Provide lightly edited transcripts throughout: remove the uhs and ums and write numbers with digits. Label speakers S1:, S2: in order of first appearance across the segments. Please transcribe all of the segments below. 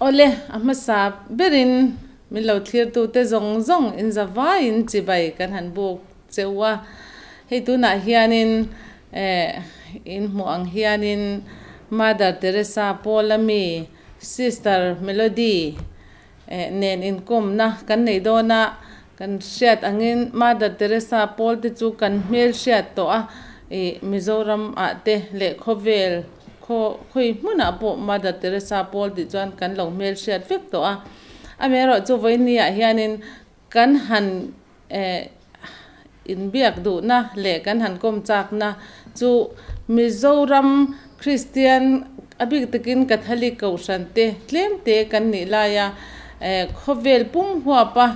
S1: Awle, a hmasa berin min lo thlirtute zawng zawng inzavaiin chibai kan han buk cheu a. Hei tunah hianin in hmuh ang hianin Mother Teresa Paula mi Sister Melody nen inkawmna kan nei dawn a. Kan hriat angin Mother Teresa Paul te chu kan hmel hriat tawh a, ih Mizoram ah te leh khawvel khaw khawi hmunah pawh Mother Teresa Paul tih chuan kan lo hmel hriat vek tawh a. Amaherawhchu vawinia hianin kan han eh inbiak duhna leh kan han kawm chakna chu Mizoram Kristian a bik takin Catholic Kohhran te tlem te kan nih laia khawvel pum huapa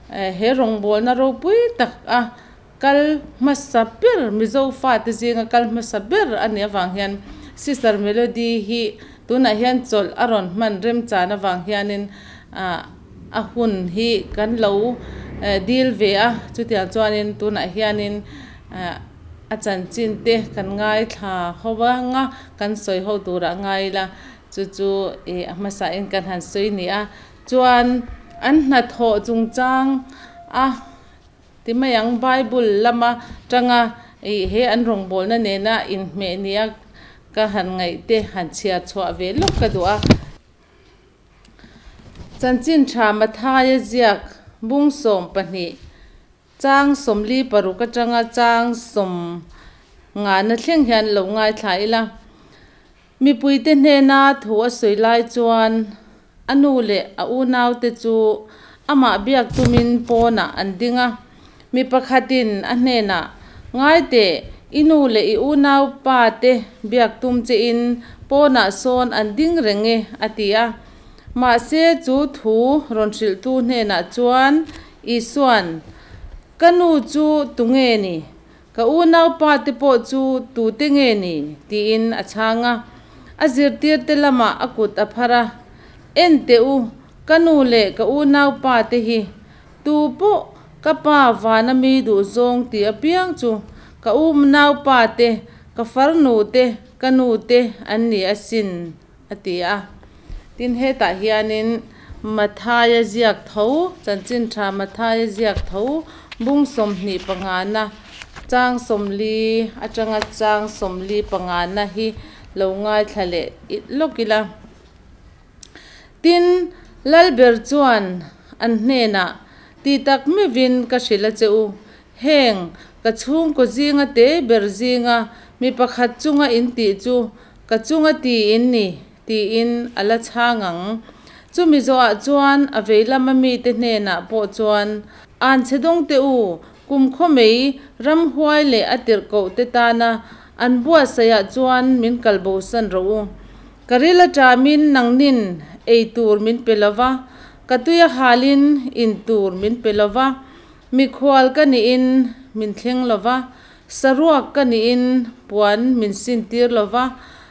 S1: he rawngbawlna ropui tak a kal hmasa ber Mizo fate zinga kal hmasa ber a nih avang hian Sister Melody hi tunah hian chawlh a rawn hman remchan avang hianin A hun hi kan lo dil ve a, chutiang chuanin tunah hianin a chanchin te kan ngaithla ho ang a, kan sawi ho turah ngai ila, chu chu ih a hmasain kan han sawi ni a. Chuan an hnathawh chungchang a ti mai ang, Bible lama tanga ih he an rawngbawlna nena inhmeh nia ka han ngaih te han chhiar chhuah ve lawk ka duh a. Chanchin tha Mathaia ziak bung 12, chang 46 atanga chang 50 na thleng hian lo ngaithla ila. Mipuite hnena thu a sawi lai chuan a nu leh a unaute chu amah biak tumin pawnah an ding a. Mi pakhatin a hnenah, Ngai teh, i nu leh i unaupa te biak tum chein pawnah sawn an ding reng e, a ti a. Mahse, chu thu rawn hrilhtu hnenah chuan Isua'n, Ka nu chu tu nge ni? Ka unaupa te pawh chu tute nge ni? tiin a chhang a. A zirtirte lamah a kut a phar a, En teh u, ka nu leh ka unaupa te hi Tu pawh ka pa vana mi duh zawng tih apiang chu ka unaupa te, ka farnu te, ka nu te an ni asin, a ti a. Tin, hetah hianin Mathaia ziak tho, Chanchin Tha Mathaia ziak tho bung 25 na chang 40 atanga chang 45 na hi lo ngaithla leh lawk ila. Tin, Lalber chuan an hnenah, Ti tak meuhin ka hrilh a che u, heng ka chhungkaw zinga te ber zinga mi pakhat chunga in tih chu ka chunga ti in ni, tiin a la chhang ang. Chumi zawhah chuan a vei lama mite hnenah pawh chuan, Anchhe dawng teh u, kumkhaw mei ramhuai leh a tirhkoh te tana an buatsaihah chuan min kalbosan rawh u. Ka ril a ṭamin nangnin ei tur min pe lo va, ka tui a halin in tur min pe lo va, mikhual ka nihin min thleng lo va, saruak ka nihin puan min sintir lo va,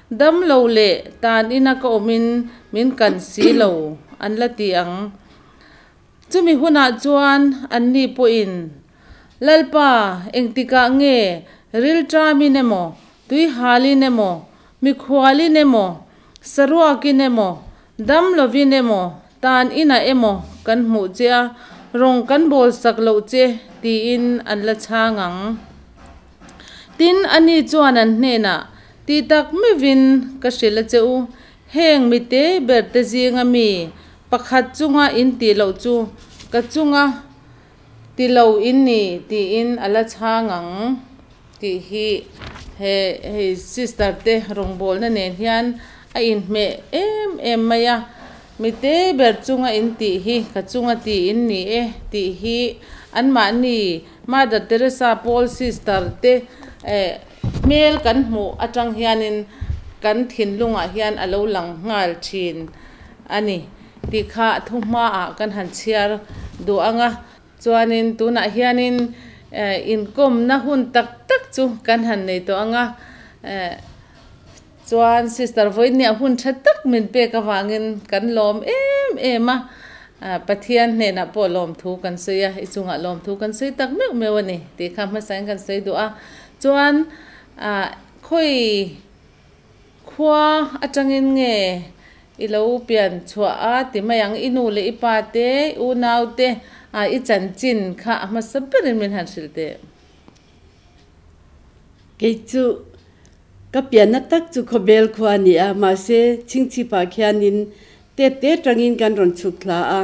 S1: damlo leh tan ina ka awmin min kan si lo, an la ti ang. Chumi hunah chuan anni pawhin, Lalpa, engtikah nge rilṭamin emaw, tuihalin emaw, mikhualin emaw, saruakin emaw, dam lovin emaw, tan inah emaw kan hmuh che a, rawng kan bawlsak loh che, tiin an la chhang ang. Tin, ani chuan an hnenah, Ti tak meuhin ka hrilh a che u, heng mite berte zinga mi Pakhat chunga in tih loh chu ka chunga ti lo in ni tiin a la chhang ang tih hi he hei sister te rawngbawlna nen hian a inhmeh em em mai a, mite ber chunga in tih hi ka chunga ti in ni e tih hi anmahni Mother Teresa Paul sister te eh hmel kan hmuh atang hianin kan thinlungah hian a lo lang nghal thin. A ni, tih kha thu hmaah kan han chhiar duh ang a. Chuanin tunah hianin inkawmna hun tak tak chu kan han nei tawh ang a. Chuan Sister Vawinia hun tha tak min pek avangin kan lawm em em a. Pathian hnenah pawh lawmthu kan sawi a, i chungah lawmthu kan sawi tak meuh meuh a ni tih kha hmasain kan sawi duh a. Chuan khawi Khua atangin nge I lo pian chhuah a ti mai ang, i nu leh i pa te, i unau te a i chanchin kha a hmasa berin min han hrilh teh.
S2: Kei chu ka pianna tak chu khawbel khua a ni a, mahse chhingchhipah khianin tet te tangin kan rawn chhuk thla a,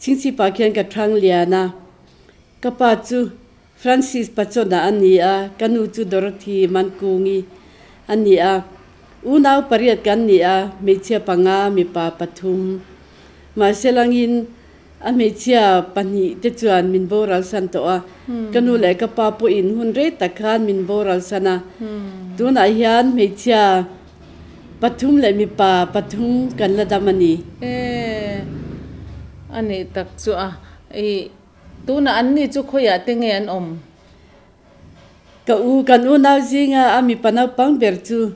S2: chhingchhipah khian ka thang lian a, ka pa chu Francis Pachona a ni a, ka nu chu Dorothy Mankungi a ni a. Unau pariat kan ni a, hmeichhia panga, mipa pathum. Mahse langin a hmeichhia pahnih te chuan min boral san tawh a, ka nu leh ka pa pawhin hun rei tak khan min boral san a. Tunah hian hmeichhia pathum leh mipa pathum kan la dam a ni.
S1: E, a nih tak chu a. I. Tunah an ni chu khawiah te nge an awm?
S2: Ka u, kan unau zinga a mipa naupang ber chu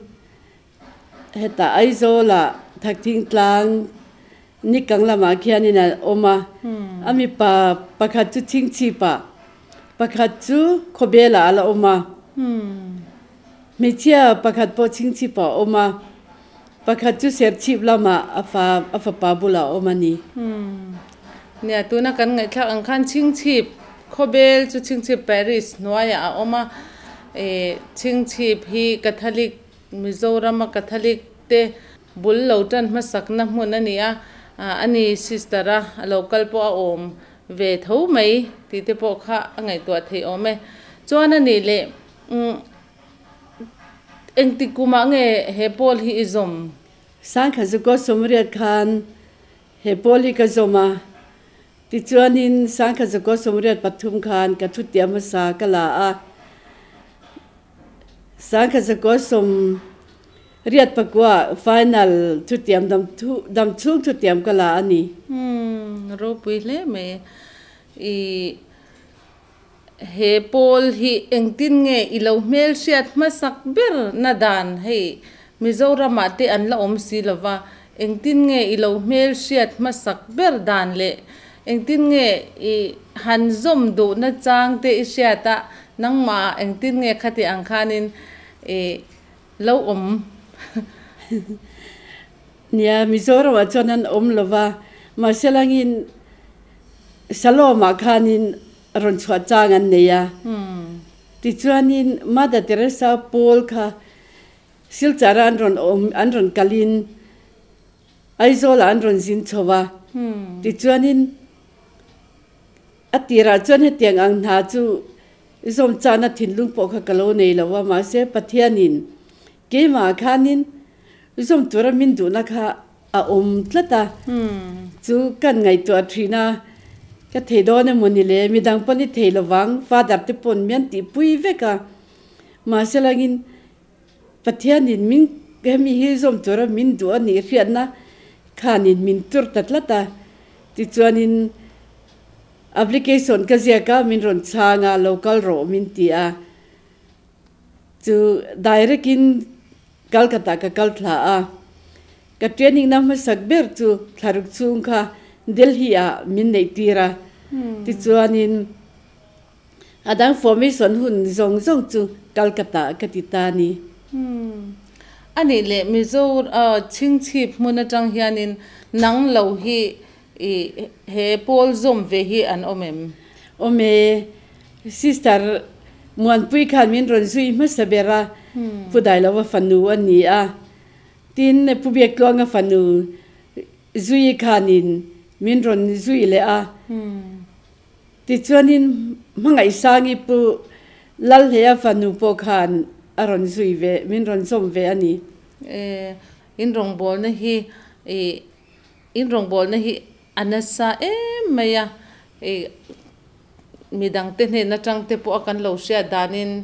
S2: hetah Aizawlah Thakthing tlang Nikang lamah khianin a awm a. A mipa pakhat chu Chhingchhipah, pakhat chu Khawbelah a la awm a. Hmeichhia pakhat pawh Chhingchhipah a awm a, pakhat chu Serchhip lamah a fa a fapa bulah a awm a ni.
S1: Nia, tuna kan ngaihthlak ang khan Chhingchhip khawbel chu Chhingchhip Parish hnuaiah a awm a, ih Chhingchhip hi Catholic Mizorama Catholic te bul lo tan hmasakna hmun a ni a, a ni sister a a lo kal pawh a awm ve tho mai tih te pawh kha a ngaihtuah theih awm e. Chuan a nih leh Umm, engtik kumah nge he pawl hi i zawm?
S2: Sangkhat Zukaw Sawmriat khan he pawl hi ka zawm a, tichuanin Sangkhat Zukaw Sawmriat pathum khan ka thutiam hmasa ka la a. Sangkhat Zukaw Sawmriat pakua final thutiam dam thu dam chhung thutiam ka la a ni.
S1: Umm, ropui hle mai. I. He pawl hi engtin nge i lo hmelhriat hmasak ber na dan hei Mizoramah te an la awm si lova, engtin nge i lo hmelhriat hmasak ber dan leh engtin nge i han zawm duhna chang te i hriat a, nangmah engtin nge khati ang khanin i lo awm?
S2: Nia, Mizoramah chuan an awm lova, mahse langin Shalom-ah khanin rawn chhuah chang an nei a. Tichuanin Mother Teresa pawl kha Silchar-a an rawn awm, an rawn kalin Aizawl-ah an rawn zin chho a. Tichuanin a tirah chuan hetiang ang hna chu zawm chana thinlung pawh kha ka lo nei lo a, mahse Pathianin keimah khanin Zawm tura min duhna kha a awm tlat a, chu kan ngaihtuah thin a, ka thei dawn emaw ni le, midang pawn i thei lovang, father te pawn mian tihpui vek a, mahse langin Pathianin min hemi hi zawm tura min duh a nih hriatna khanin min tur ta tlat a, tichuanin application ka ziak a, min rawn chhang a, lo kal rawh min ti a, chu direct in Calcutta ka kal thla a, ka training na hmasak ber chu thlaruk chhung kha Delhi ah min neih tir a, tichuanin a dang formation hun zawng zawng chu Calcutta ah ka ti ta a ni.
S1: A nih leh Mizo chhingchhip hmun atang hianin nang lo hi i he pawl zawm ve hi an awm em?
S2: Awm e, Sister Muanpui khan min rawn zui hmasa ber a, Pu Dailova fanu a ni a, tin Pu Biaktluanga fanu zui khanin min rawn zui leh a, tichuanin Hmangaihsangi Pu Lalhleia fanu pawh khan a rawn zui ve, min rawn zawm ve a ni.
S1: E, in rawngbawlna hi i in rawngbawlna hi a nasa em mai a, i Midangte hnen atang te pawh a kan lo hriat danin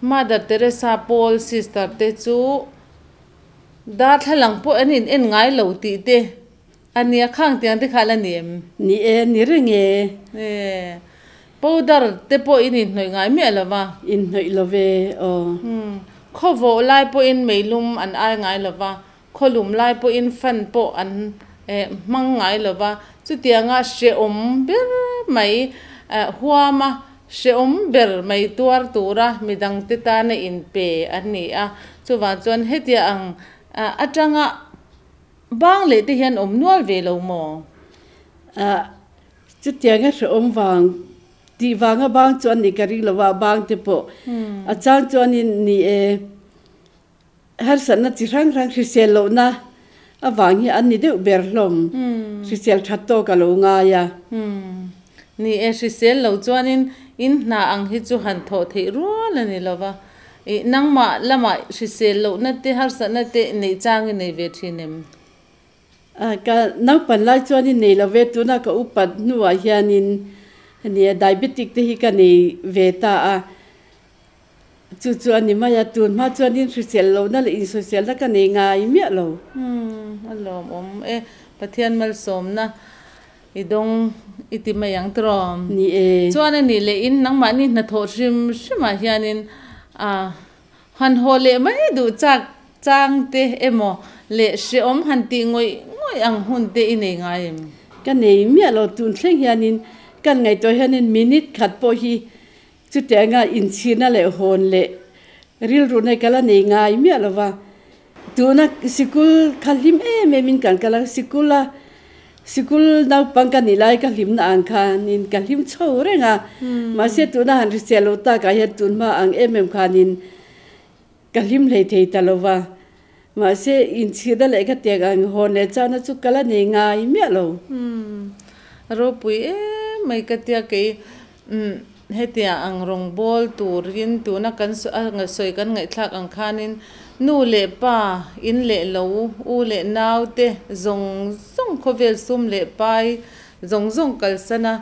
S1: Mother Teresa pawl sister te chu darthlalang pawh an in en ngai lo tih te a nia khang tiang te kha la ni em?
S2: Ni e, ni reng e.
S1: E, powder te pawh in inhnawih ngai miah lo va.
S2: Inhnawih lo ve aw.
S1: Khawvawh lai pawhin meilum an ai ngai lo va, Khawlum lai pawhin fan pawh an hmang ngai lo va, chutianga hrehawm ber mai huama hrehawm ber mai tuar tura midangte tana inpe an ni a. Chuvang chuan hetia ang atanga bang leh te hian awm nual ve lo maw?
S2: Chutianga hrehawm vang tih vanga bang chu an nih ka ring lo a, bang te pawh a chang chuanin ni e, harsatna chi hrang hrang hrisel lohna avang hi an ni deuh ber hlawm, hrisel that tawk a lo ngai a.
S1: Ni e, hrisel lo chuanin in hna ang hi chu han thawh theih rual a ni lo va, i nangmah lamah hrisel lohna te harsatna te neih chang i nei ve thin em?
S2: Ka naupan lai chuanin nei lo ve, tuna ka upat hnuah hianin nia diabetic te hi ka nei ve ta a, chu chu a ni mai a, tun hma chuanin hrisel lohna leh insawiselna ka nei ngai miah lo.
S1: Umm a lawmawm e, Pathian malsawmna i dawng i ti mai ang tiraw?
S2: Ni e.
S1: Chuan a nih leh in nangmahni hnathawh hrim hrimah hianin a Han haw leh mai duh chak chang te emaw leh hreawm han tih ngawih ngawih ang hun te i nei ngai em?
S2: Ka nei miah lo, tun thleng hianin kan ngaihtuah hianin minute khat pawh hi chutianga inchhirna leh hawn leh rilru nei ka la nei ngai miah lo va. Tuna sikul kha hlim em em in kan kal a, sikul a Sikul naupang ka nih lai ka hlimna ang khanin ka hlim chho reng a, mahse tuna han hrisel lo takah hian tun hma ang em em khanin ka hlim hlei thei ta lo va, mahse inchhirna leh ka tiang ang hawn leh chana chu ka la nei ngai miah lo.
S1: Umm, ropui em mai ka tia kei umm Hetia ang rawngbâwl tûrin tûna kan sawi kan ngaihthlâk ang khânin nu leh pa, in leh lo, u leh nau te zawng zawng khawvêl sum leh pai zawng zawng kalsan a,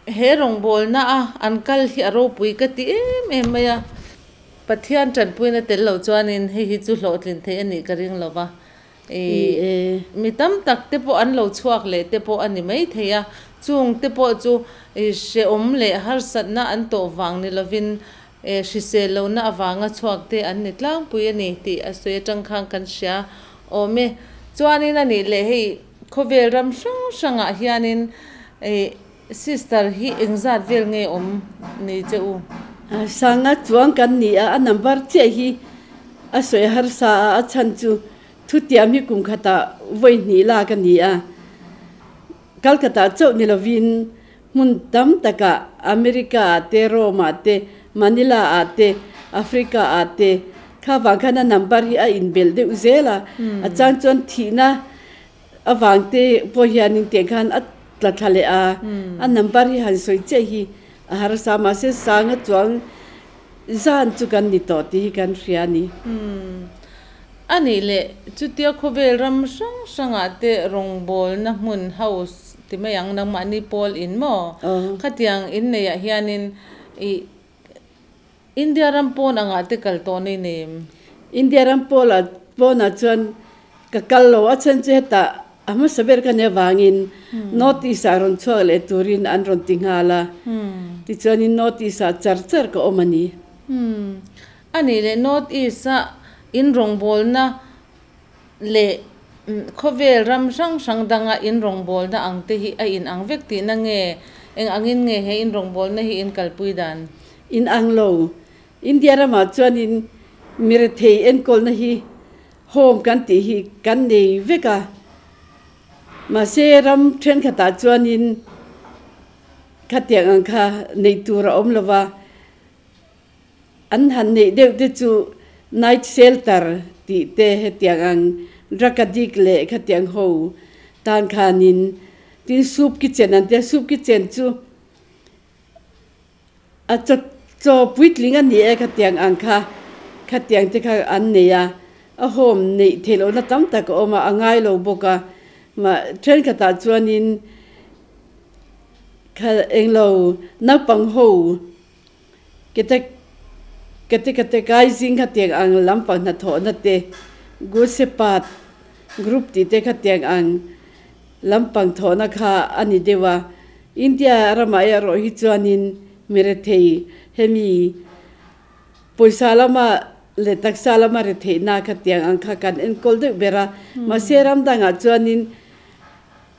S1: he rawngbâwlna a an kal hi a ropui ka ti êm êm mai a. Pathian ṭanpuina tel lo chuanin hei hi chu hlawhtlin theih a nih ka ring lo va. Ih, mi tam tak te pawh an lo chhuak leh te pawh a ni maithei a, chung te pawh chu hrehawm leh harsatna an tawh vang ni lovin hrisel lohna avanga chhuak te an ni tlangpui a ni tih a sawi atang khan kan hria awm e. Chuanin a nih leh hei khawvel ram hrang hrangah hianin sister hi engzat vel nge awm ni che u?
S2: Sanga chuang kan ni a, a number chiah hi a sawi harsa a, a chhan chu Thutiam hi kum khatah vawi hnih lak a ni a, Calcutta chauh ni lovin hmun tam takah America ah te, Rome ah te, Manila ah te, Africa ah te kha vang khan a number hi a inbelh deuh zel a, a chang chuan thihna avang te pawh hianin tiang khan a tla thla leh a, a number hi han sawi chiah hi a harsa mahse sanga chuang zan chu kan ni tawh tih hi kan hria a ni.
S1: A nih leh, chutia khawvel ram hrang hrangah te rawngbawlna hmun, house, ti mai ang, nangmahni pawl in maw? Khatiang in neiah hianin i India ram pawn angah te kal tawh nei nei em?
S2: India ram pawlah pawnah chuan ka kal lo, a chhan chu hetah a hmasa ber ka nia vangin North East ah rawn chhuak leh turin an rawn ti nghal a, tichuanin North East ah char char ka awm a ni.
S1: A nih leh North East a in rawngbawlna leh khawvel ram hrang hrang danga in rawngbawlna ang te hi a in ang vek tihna nge? Eng angin nge he in rawngbawlna hi in kalpui dan?
S2: In ang lo. India ramah chuanin mirethei enkawlna hi home kan tih hi kan nei vek a. Mahse ram thenkhatah chuanin khatiang ang kha neih tur a awm lo va. An han neih deuh te chu night shelter tih te hetiang ang drug addict leh khatiang ho tan khanin tin soup kitchen an tia, soup kitchen chu a chaw chaw puitling a ni e khatiang ang kha khatiang te kha an nei a, a home neih theih lohna tam tak a awm a, a ngai lo bawk a mah thenkhatah chuanin kha englo naupang ho. Kete kete kai zing khatiang ang lampang hnathawhna te, Good Shepherd group tih te khatiang ang lampang thawhna kha a ni deuh a. India ramah erawh hi chuanin mirethei hemi pawisa lama leh taksa lama retheihna khatiang ang kha kan enkawl deuh ber a. Mahse ram dangah chuanin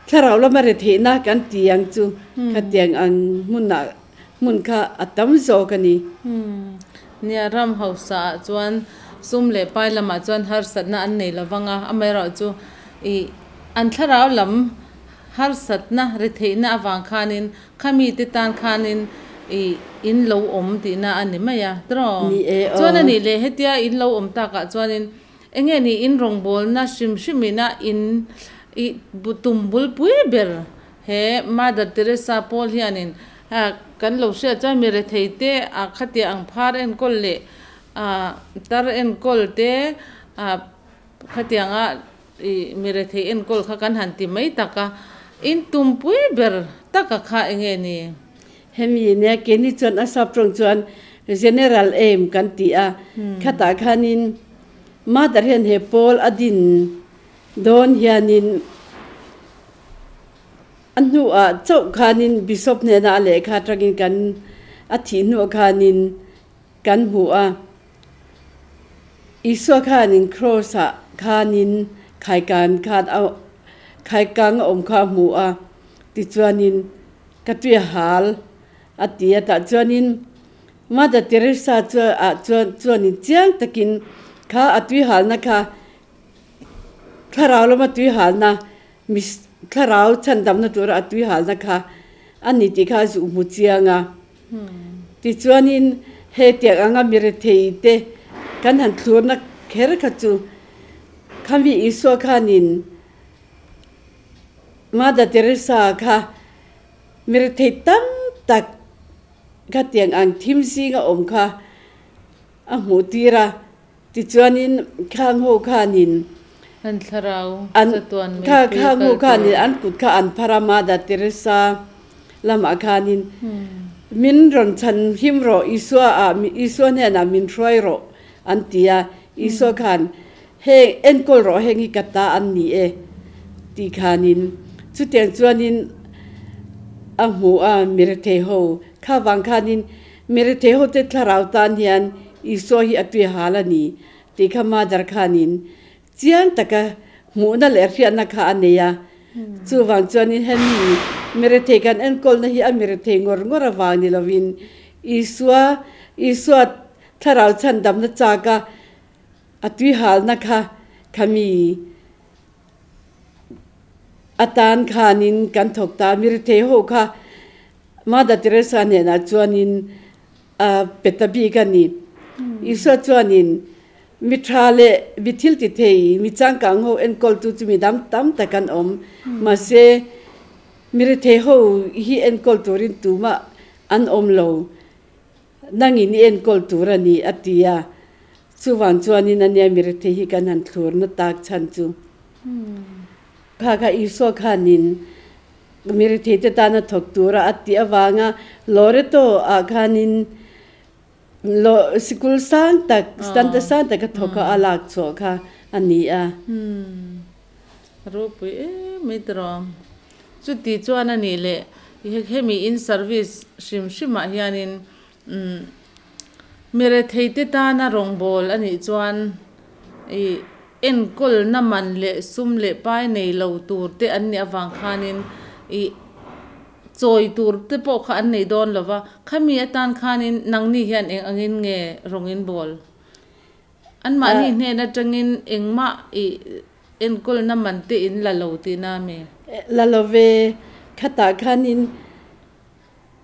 S2: Thlarau lama retheihna kan ti ang chu khatiang ang hmunah hmun kha a tam zawk a ni.
S1: Nia, ram hausa ah chuan sum leh pai lamah chuan harsatna an nei lo vang a, amaherawhchu ih an thlarau lam harsatna retheihna avang khanin khami te tan khanin ih in lo awm tihna a ni mai a tiraw?
S2: Ni e aw.
S1: Chuan a nih leh hetia in lo awm takah chuanin enge ni in rawngbawlna hrim hrimina in ih tum bulpui ber He Mother Teresa pawl hianin kan lo hriat chuan mi rethei te a khatia ang phar enkawl leh tar enkawl te khatianga ih mi rethei enkawl kha kan han ti mai tak a, in tumpui ber taka kha enge ni?
S2: Hemi nia keini chuan a sap tawng chuan General aim kan ti a, khatah khanin Mother hian he pawl a din dawn hianin A hnuah chauh khanin Bishop hnenah a lehkha atangin kan a thih hnuah khanin kan hmu a. Isua khanin Cross-ah khanin khaikan khan a khaikang a awm kha a hmu a, tichuanin ka tui a hal a ti a, tah chuanin Mother Teresa chuan ah chuan chuanin chiang takin kha a tui halna kha Thlarau lama tui halna, thlarau chhandamna tura a tui halna kha a ni tih kha a zuh hmu chiang a. Tichuanin he tiang anga mi rethei te kan han thlurna kher kha chu khami Isua khanin Mother Teresa kha mi rethei tam tak kha tiang ang thim zinga awm kha a hmuh tir a. Tichuanin khang ho khanin
S1: An thlarau
S2: an
S1: chatuan mai
S2: kha
S1: pui
S2: khang
S1: kal
S2: ho khanin
S1: tur.
S2: An kut kha an phar a Mother Teresa lamah khanin min rawn chhan him rawh Isua ah Isua hnenah min hruai rawh an ti a Isua khan heng enkawl rawh heng hi ka ta an ni e tih khanin chutiang chuanin a hmu a mirethei ho kha vang khanin Mirethei hote thlarau tan hian Isua hi a tui hal a ni tih kha Mother khanin chiang taka hmuhna leh hriatna kha a nei a. Chuvang chuanin hemi mirethei kan enkawlna hi a mirethei ngawr ngawr avang ni lovin Isua Isua thlarau chhandamna chaka a tui halna kha khami atan khanin kan thawk ta a. Mirethei ho kha Mother Teresa hnenah chuanin a pe ta bik a ni. Isua chuanin mi tha leh mi thil ti thei, mi changkang ho enkawltu chu mi dang tam tak an awm. Mahse, mi rethei ho hi enkawl turin tumah an awm lo. Nangin i enkawl tur a ni, a ti a. Chuvang chuanin ania mi rethei hi kan han thlurna tak chhan chu. Kha kha Isua khanin Mi retheite tana thawk tura a tih avanga Loreto ah khanin sikul sang tak, standard sang taka thawk kha a lak chhuah kha a ni a.
S1: Ropui em mai tawh. Chuti chuan a nih leh hemi in service hrim hrimah hianin Mi retheite tana rawngbâwl a nih chuan ih enkawlna man leh sum leh pai nei lo tur te an nih avang khanin ih chawi tur te pawh kha an nei dawn lo va, khami atan khanin nangni hian eng angin nge rawng in bawl? Anmahni hnen atangin engmah ih enkawlna man te in la lo tihna a mi?
S2: La lo ve, khatah khanin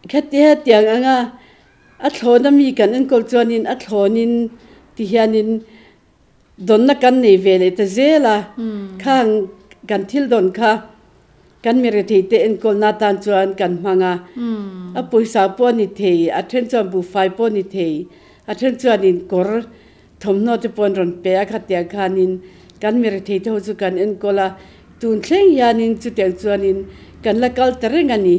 S2: Khati hetiang anga a thlawna mi kan enkawl chuanin a thlawnin ti hianin dawnna kan nei ve leh ta zel a, khang kan thil dawn kha kan mi retheite enkawlna atan chuan kan hmang a, a pawisa pawh a ni thei, a then chuan buhfai pawh a ni thei, a then chuanin kawr thawmhnaw te pawh an rawn pe a, khatiang khanin kan mi retheite ho chu kan enkawl a, tun thleng hianin chutiang chuanin kan la kal ta reng a ni.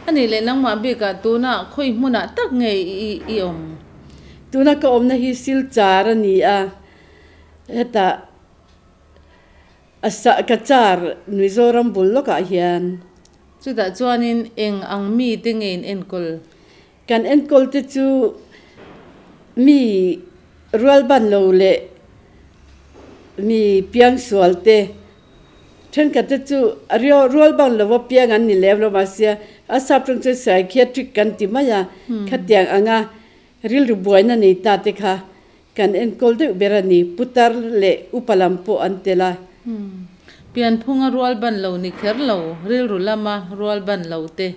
S1: A nih leh nangmah bikah tunah khawi hmunah tak nge i awm?
S2: Tuna ka awmna hi Silchar a ni a, hetah a sa ka char Mizoram bul lawkah hian.
S1: Chutah chuanin eng ang mite nge in enkawl?
S2: Kan enkawl te chu mi rual ban lo leh mi piangsual te thenkhat te chu a rual ban lova piang an ni lem lo mahse a sap tawng chuan psychiatric kan ti mai a, khatiang anga rilru buaina nei ta te kha. kan enkawl deuh ber a ni. Putar leh upa lam pawh an tel a.
S1: Pianphunga rual ban lo ni kher lo, rilru lama rual ban lo te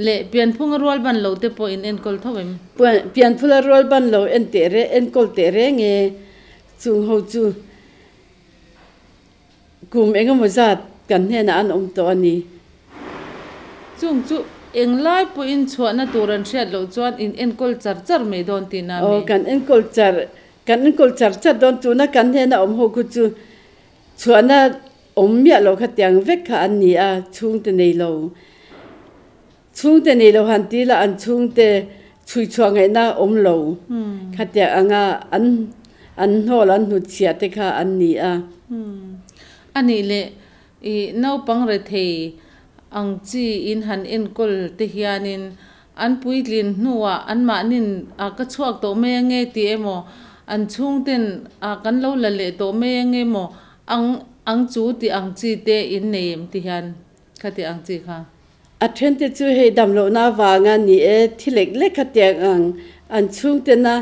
S1: leh pianphunga rual ban lo te pawh in enkawl tho em?
S2: Pianphula rual ban lo en teh reng, enkawl teh reng e. Chung ho chu kum engemaw zat kan hnenah an awm tawh a ni.
S1: Chung chu englai pawhin chhuahna tur an hriat loh chuan in enkawl char char mai dawn tihna a
S2: Aw,
S1: mi?
S2: kan enkawl char, kan enkawl char char dawn. Tuna kan hnena awm ho khu chu chhuahna awm miah lo kha tiang vek kha an ni a, chhungte nei lo. Chhungte nei lo han ti la an chhungte chhui chhuah ngaihna awm lo khatiang anga an an hnawl an hnutchhiah te kha an ni a.
S1: A nih leh i naupang rethei ang chi in han enkawl te hianin an puitlin hnuah anmahnin a ka chhuak tawh mai ange tih emaw an chhungten a kan lo la leh tawh mai ange maw ang ang chu tih ang chi te in nei em ti hian khati ang chi kha.
S2: A thente chu hei damlohna avanga ni e, thi lek lek kha tiang ang an chhungtena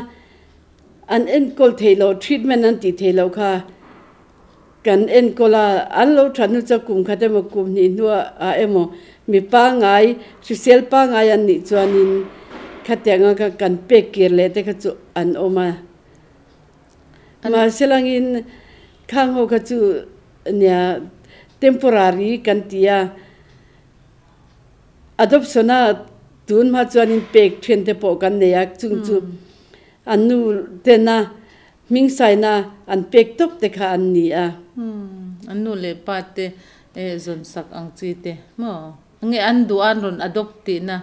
S2: an enkawl theih loh, treatment an tih theih loh kha kan enkawl a, an lo that hnu chuan kum khat emaw kum hnih hnuah ah emaw mi pangngai, hrisel pangngai an nih chuanin khatiang anga kan pek kir leh te kha chu an awm a. Mahse langin khang ho kha chu nia temporary kan ti a. Adoption-a tun hma chuanin pek then te pawh kan nei a, chung chu an nu tena hming saina an pek tawp te kha an ni a.
S1: An nu leh pa te zawn sak ang chi te maw? Nge an duh a an rawn adopt tihna?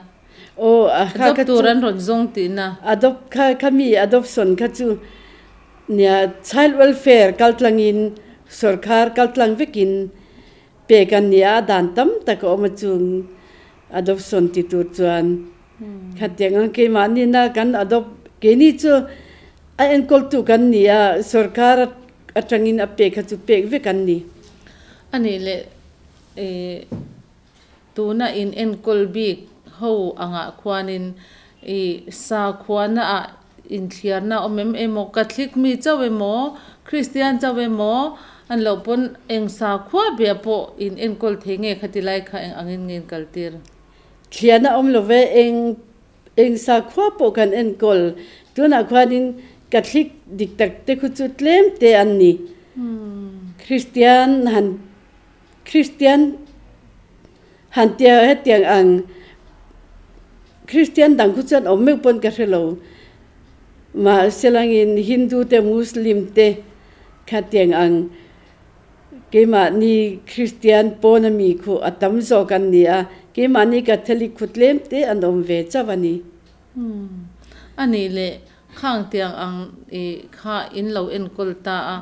S2: Aw, a kha
S1: Adopt
S2: kha
S1: tur
S2: chu
S1: an rawn zawng tihna?
S2: Adopt kha kha mi adoption kha chu nia child welfare kaltlangin sawrkhar kaltlang vekin Pek an ni a, dan tam tak a awm a chung adoption ti tur chuan khatiang ang keimahni na kan adopt keini chu a enkawltu kan ni a, sorkar atangin a pek kha chu pek vek an ni.
S1: A nih leh ih tuna in enkawl bik ho angah khuanin ih sakhuana ah Inthliarna awm em emaw, Catholic mi chauh emaw, Kristian chauh emaw, an loh pawn eng sakhua bia pawh in enkawl thei nge khati lai kha eng angin nge in kaltir?
S2: Thliarna awm lo ve, eng eng sakhua pawh kan enkawl. Tunah khuanin Catholic dik tak te khu chu tlem te an ni. Kristian han Kristian Han tia hetiang ang Kristian dang khu chuan awm meuh pawn ka hre lo. Mahse langin Hindu te Muslim te khatiang ang keimahni Kristian pawn a mi khu a tam zawk an ni a, keimahni Catholic khu tlem te an awm ve chauh a ni.
S1: A nih leh khang tiang ang i kha in lo enkawl ta a.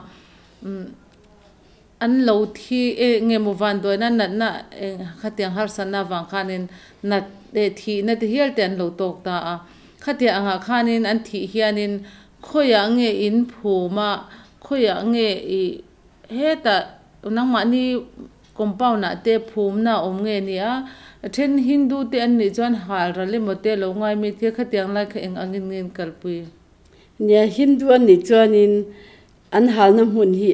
S1: An lo thi e nge maw vanduaina natna eng khatiang harsatna avang khanin nat leh thihna te hial te an lo tawk ta a. Khatiang angah khanin an thih hianin khawiah nge in phum a, khawiah nge ih hetah nangmahni compound ah te phumna a awm nge ni a, a then Hindu te an nih chuan hal ral emaw te lo ngai mi thil khatiang lai kha eng angin nge in kalpui?
S2: Nia Hindu an nih chuanin an halna hmun hi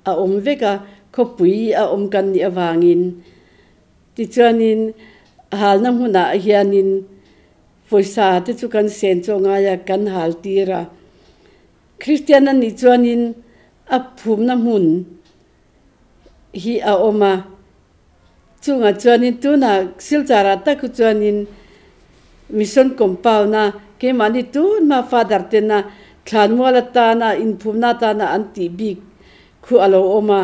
S2: a awm vek a, khawpui a awm kan nih avangin. Tichuanin halna hmunah hianin pawisa te chu kan sen chu a ngai a, kan hal tir a. Kristian a nih chuanin a phumna hmun hi a awm a, chungah chuanin tunah Silchar-ah tak hi chuanin Mission Compound-a keimahni tun hma Father tena thlanmual atana inphumna atana an tih bik khu a lo awm a,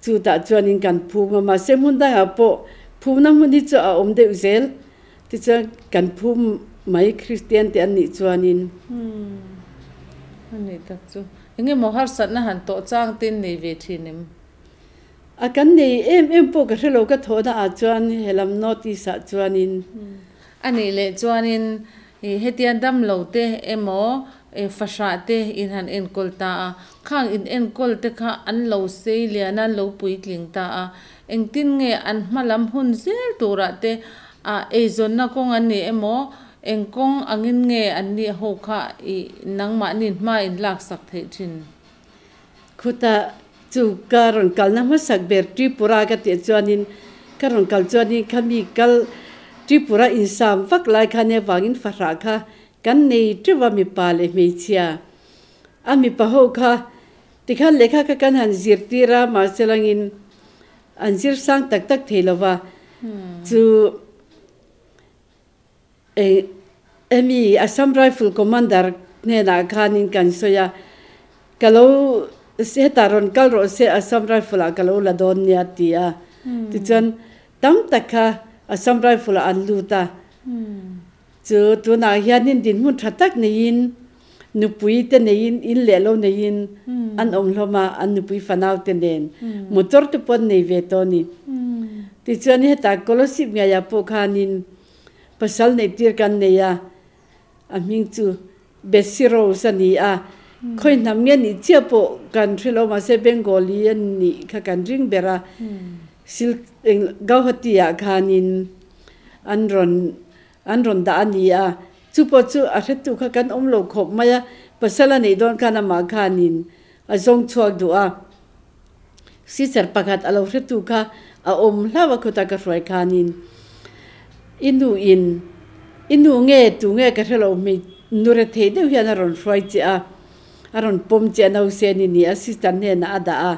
S2: chutah chuanin kan phum a, mahse hmun dangah pawh phumna hmun hi chu a awm deuh zel, tichuan kan phum mai Kristian te an nih chuanin.
S1: A nih tak chu. Engemaw harsatna han tawh chang te in nei ve thin em?
S2: A kan nei em em pawh ka hre lo ka thawhna ah chuan helam North East ah chuanin.
S1: A nih leh chuanin i hetiang damlo te emaw fahrah te in han enkawl ta a, khang in enkawl te kha an lo sei lian a, an lo puitling ta a, engtin nge an hma lam hun zel turah te ah eizawnna kawng an ni emaw Eng kawng angin nge anni ho kha i nangmahni hma in laksak theih thin?
S2: Khutah chu ka rawn kalna hmasak ber Tripura ka tih chuanin ka rawn kal chuanin khami kal Tripura insam vak lai khan he vangin fahrah kha kan nei teuh a mipa leh hmeichhia a mipa ho kha tikhan lehkha kha kan han zirtir a mahse langin an zir sang tak tak thei lova chu Eng emi Assam Rifle Commander hnenah khanin kan sawi a, ka lo hetah rawn kal rawh se Assam Rifle ah ka lo la dawn nia ti a. Tichuan tam tak kha Assam Rifle ah an lut a. Chu tunah hianin dinhmun tha tak neiin nupui te neiin in leh lo neiin an awm hlawm a, an nupui fanau te nen motor te pawh an nei ve tawh a ni. Tichuan hetah Kolosip ngeiah pawh khanin Pasal neih tir kan nei a, a hming chu Betsy Rose a ni a, khawi hnam nge nih chiah pawh kan hre lo mahse Bengali a nih kha kan ring ber a, Sil Gauhati ah khanin an rawn an rawn dah a ni a, chu pawh chu a hretu kha kan awm lo khawp mai a, pasal a neih dawn khan amah khanin a zawng chhuak duh a, Sister pakhat a lo hretu kha a awm hlauh a khawta ka hruai khanin i nu in i nu nge tu nge ka hre lo hmei nu rethei deuh hian a rawn hruai che a, a rawn pawm che a nausên i ni a sister hnenah a dah a.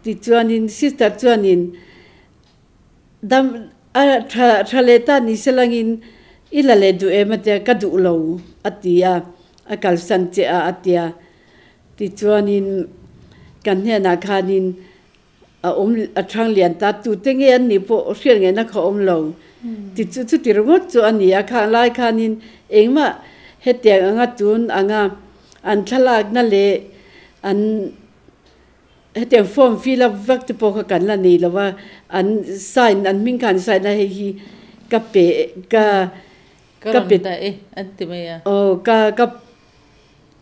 S2: Tichuanin sister chuanin dam a tha tha leh ta ni se langin i la leh duh em a tia ka duh lo a ti a, a kalsan che a a tia. Tichuanin kan hnenah khanin a awm a thang lian ta tute nge an nih pawh hriat ngaihna kha awm lo. Tichu chuti ringawt chu a ni a, khang lai khanin engmah hetiang anga tun anga an thlalakna leh an hetiang form fill up vak te pawh kha kan la nei lo va, an sign an hming kha an sign a hei hi ka pe ka
S1: Ka rawn dah e an ti mai a.
S2: Aw ka ka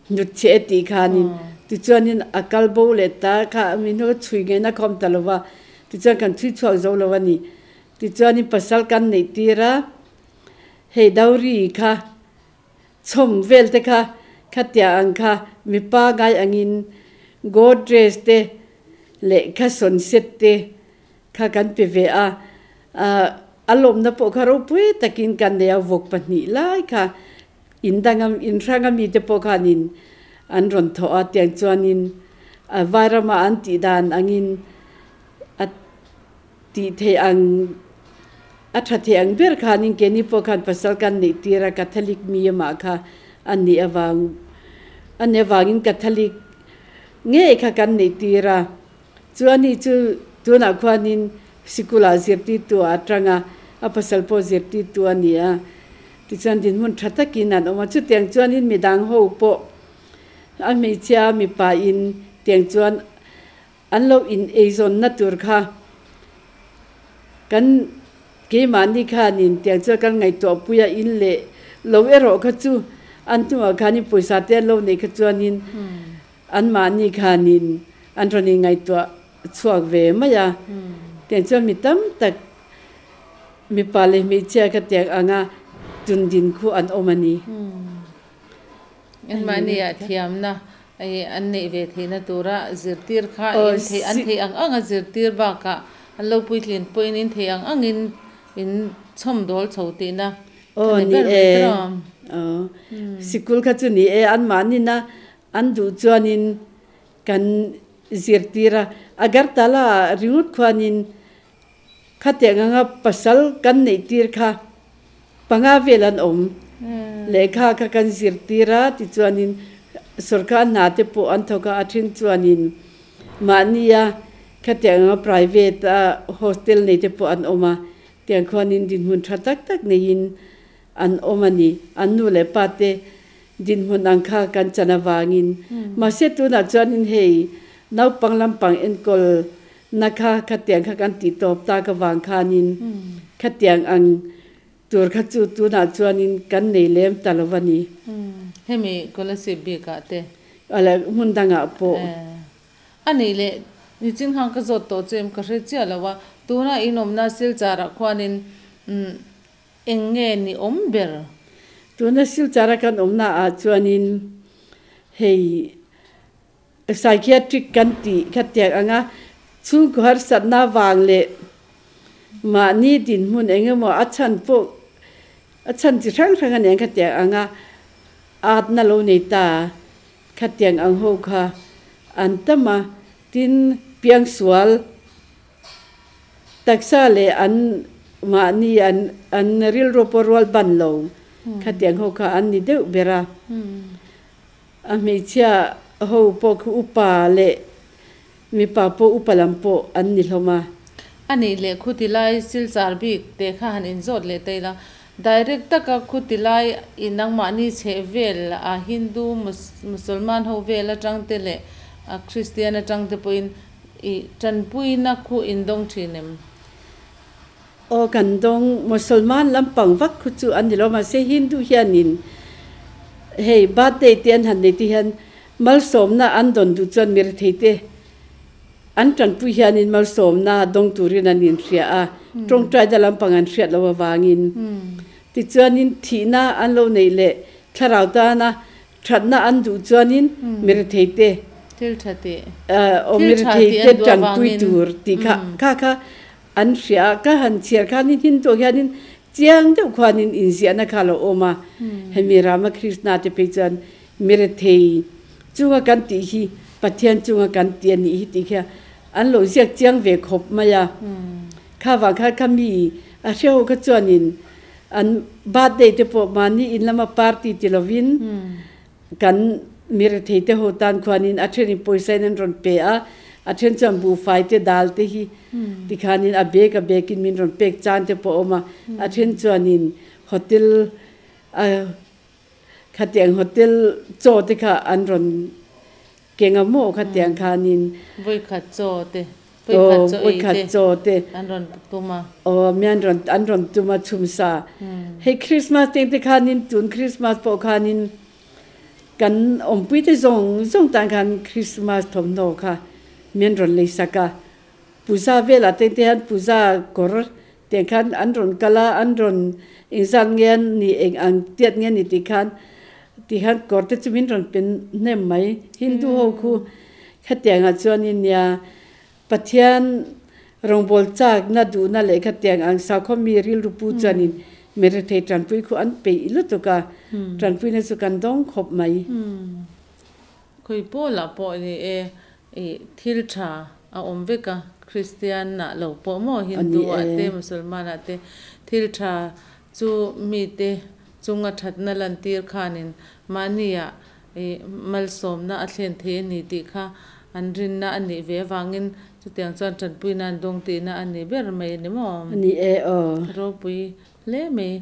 S2: Hnut che e tih khanin tichuanin a kal bo leh ta kha mi hnu chhui ngei na khawm ta lo va, tichuan kan chhui chhuak zo lo a ni. Tichuanin pasal kan neih tir a, hei dowry kha chhawm vel te kha khatiang ang kha mipa ngai angin Godrej te leh kha sawn set te kha kan pe ve a, a lawmna pawh kha ropui takin kan nei a, vawk pahnih lai kha In dang in hrang a mite pawh khanin an rawn thawh a, tiang chuanin a vairama an tih dan angin a tih theih ang a tha theih ang ber khanin keini pawh khan pasal kan neih tir a, Catholic mi amah kha a nih avang a nih avangin Catholic ngei kha kan neih tir a, chuani chu tunah khuanin sikul ah zirtirtu ah a tang a, a pasal pawh zirtirtu a ni a. Tichuan dinhmun tha takin an awm a, chutiang chuanin midang ho pawh a hmeichhia mipa in tiang chuan an lo in eizawnna tur kha kan keimahni khanin tiang chuan kan ngaihtuah pui a, in leh lo erawh kha chu an hnuah khanin pawisa te an lo neih kha chuanin anmahni khanin an rawn in ngaihtuah chhuak ve mai a, tiang chuan mi tam tak Mipa leh hmeichhia ka tiang anga tundin khu an awm a ni.
S1: Anmahni ah thiamna an neih ve theihna tura zirtir kha in theih an theih ang anga zirtir bakah an lo puitlin pawhin in theih ang angin in chhawm dawl chho tihna
S2: a ni ber mai tawh a. Sikul kha chu ni e, anmahnin a an duh chuanin kan zirtir a, Agartala ringawt khuanin Khatiang anga pasal kan neih tir kha panga vel an awm. Lehkha kha kan zir tir a, tichuanin sorkar hna te pawh an thawk a, a then chuanin mahnia khatiang anga private a hostel nei te pawh an awm a, tiang khuanin dinhmun tha tak tak neiin an awm a ni. An nu leh pa te dinhmun ang kha kan chan avangin. Mahse tunah chuanin hei naupang lampang enkawl Na kha khatiang kha kan tih tawp tak avang khanin khatiang ang tur kha chu tunah chuanin kan nei lem ta lo a ni.
S1: Hemi Kolasib bikah te.
S2: Ala hmun dangah pawh.
S1: A nih leh nichin khan ka zawt tawh chu em ka hre chiah lo a, tuna in awmna Silchar ah khuanin. eng nge ni awm ber?
S2: Tuna Silchar a kan awmna ah chuanin hei Psychiatric kan tih kha tiang anga chhungkaw harsatna vang leh mahni dinhmun eng emaw a chhan pawh a chhan chi hrang hrang a nen kha tiang anga atna lo nei ta kha tiang ang ho kha an tam a, tin piangsual taksa leh an mahni an an rilru pawh rual ban lo kha tiang ho kha an ni deuh ber a. A hmeichhia ho pawh khu upa leh mipa pawh upa lam pawh an ni hlawm a.
S1: A nih leh khuti lai silchar bik te kha han inzawt leh ta ila, direct taka khuti lai i nangmahni chheh vel a Hindu Musalman ho vel atang te leh a Kristian atang te pawhin i tanpuina khu indawng thin em?
S2: Aw kan dawng Mosolman lampang vak khu chu an ni lo mahse Hindu hianin hei birthday te an han nei te hian malsawmna an dawn duh chuan mi rethei te an tanpui hianin malsawmna dawng turin an inhria a tawngtai na lampang an hriat loh avangin tichuanin thihna an lo neih leh thlarau tana Thatna an duh chuanin mi rethei te
S1: Thil tha tih.
S2: Aw mi
S1: Thil tha
S2: rethei
S1: tih
S2: te
S1: an duh
S2: tanpui
S1: avangin.
S2: tur tih kha kha kha an hria a, ka han chhiar khanin Hindu ah hianin chiang deuh khuanin inziahna kha a lo awm a, hemi Ramakrishna te phei chuan mi rethei chunga kan tih hi Pathian chunga kan ti a nih hi tih kha an lo ziak chiang ve khawp mai a, kha vang khan kha mi a hreho kha chuanin An birthday te pawh mahni in lama party ti lovin kan mi rethei te ho tan khuanin a thenin pawisa in an rawn pe a, a then chuan buhfai te dal te hi tikhanin a bag a bag in min rawn pek chan te pawh a awm a, a then chuanin hotel a khatiang hotel chaw te kha an rawn Keng a maw khatiang khanin.
S1: Vawikhat chaw te, vawikhat chaw ei te
S2: chaw te
S1: an rawn tum a.
S2: Aw mi an rawn an rawn tum a chhumsa. Hei Christmas teng te khanin tun Christmas pawh khanin kan awmpui te zawng zawng tan khan Christmas thawmhnaw kha mi an rawn lei sak a. Puja velah teng te hian puja kawr teng khan an rawn kal a, an rawn engzat nge an nih eng ang tiat nge a ni tih khan ti khan kawr te chu min rawn pe hnem mai. Hindu ho khu khatiangah chuanin nia Pathian rawngbâwl châkna duhna leh khatiang ang sakhaw mi rilru pu chuanin mi rethei tanpui khu an peih lutuk a, tanpuina chu kan dawng khawp mai.
S1: Khawi pawlah pawh ni e, ih thil tha a awm vek a, Kristian ah lo pawh maw Hindu ah te Musalman ah te thil tha chu mite chunga thatna lantir khanin mahni ah ih malsawmna a thlen thei a ni tih kha an rinna a nih ve avangin chutiang chuan tanpuina an dawng tihna a ni ber mai a ni maw?
S2: A ni e aw.
S1: Ropui hle mai.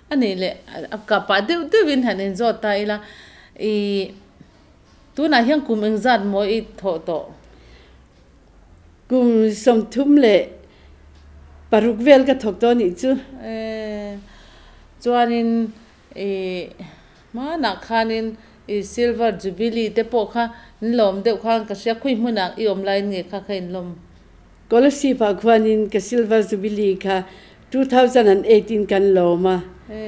S1: A nih leh a kah pah deuh deuhin han inzawt ta ila ih tunah hian kum engzat maw i thawh tawh?
S2: Kum 36 vel ka thawk tawh anih chu.
S1: E chuanin ih hmanah khanin ih silver jubilee te pawh kha in lawm deuh khan ka hria khawi hmunah i awm laiin nge kha kha in lawm?
S2: Kolasib ah khuanin ka Silver Jubilee kha 2008 in kan lawm a.
S1: E,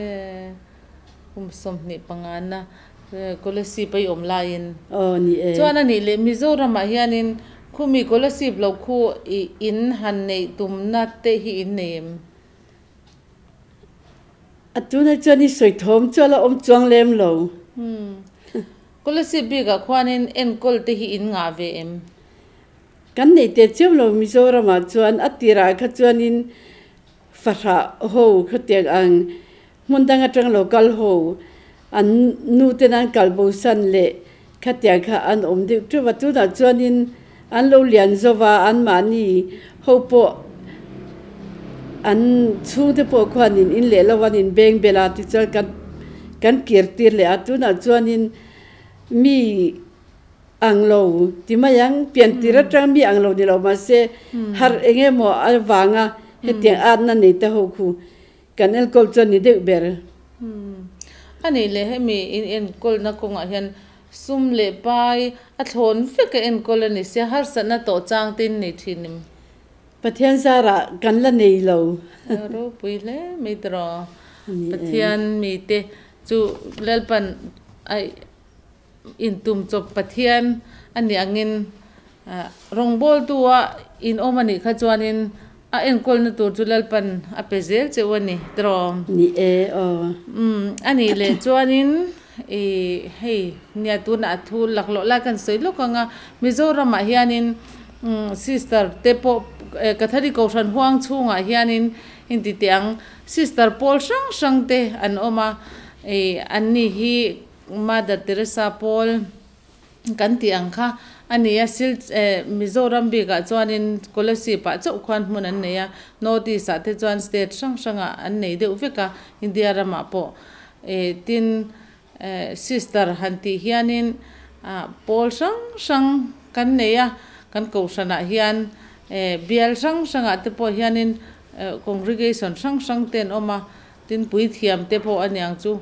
S1: kum 25 na Kolasib a i awm laiin.
S2: Aw ni e.
S1: Chuan a nih leh Mizoram ah hianin khumi Kolasib lo khu i in han neih tumna te hi in nei em?
S2: A tunah chuan i sawi thawm chu a la awm chuang lem lo.
S1: Umm. Kolasib bikah khuanin enkawl te hi in ngah ve em?
S2: Kan nei teh chiam lo Mizoramah chuan a tirah kha chuanin fahrah ho khatiang ang hmun dang atang lo kal ho an nu ten an kal bo san leh khatiang kha an awm deuh teuh a tunah chuanin an lo lian zo va anmahni ho pawh an chhungte pawh khuanin in leh lo an inbeng bel a tichuan kan kan kir tir leh a tunah chuanin mi Ang lo ti mai ang, pian tir atang mi ang lo ni lo mahse har eng emaw avanga hetiang atna nei te ho khu kan enkawl chuan ni deuh ber.
S1: A nih leh hemi in enkawlna kawngah hian sum leh pai a thlawn vek a enkawl a ni sia, harsatna tawh chang te in nei thin em?
S2: Pathian zarah kan la nei lo.
S1: Ropui hle mai tawh. Pathian mite chu Lalpan a intum chawp Pathian a nih angin rawngbawltu a in awm a nih kha chuanin a enkawlna tur chu Lalpan a pe zel che u a ni tiraw?
S2: Ni e aw.
S1: Umm a nih leh chuanin i hei nia tunah a thu laklawh lai kan sawi lawk ang a, Mizoramah hianin sister te pawh Catholic Kohhran huang chhungah hianin inti teh ang sister pawl hrang hrang te an awm a, i anni hi Mother Teresa pawl kan tih ang kha a ni a, Sil Mizoram bikah chuanin Kolasib ah chauh khuan hmun an nei a, North East ah te chuan state hrang hrangah an nei deuh vek a, India ramah pawh tin sister han tih hianin pawl hrang hrang kan nei a, kan kohhranah hian bial hrang hrangah te pawh hianin congregation hrang hrang te an awm a, tin puithiam te pawh a niang chu.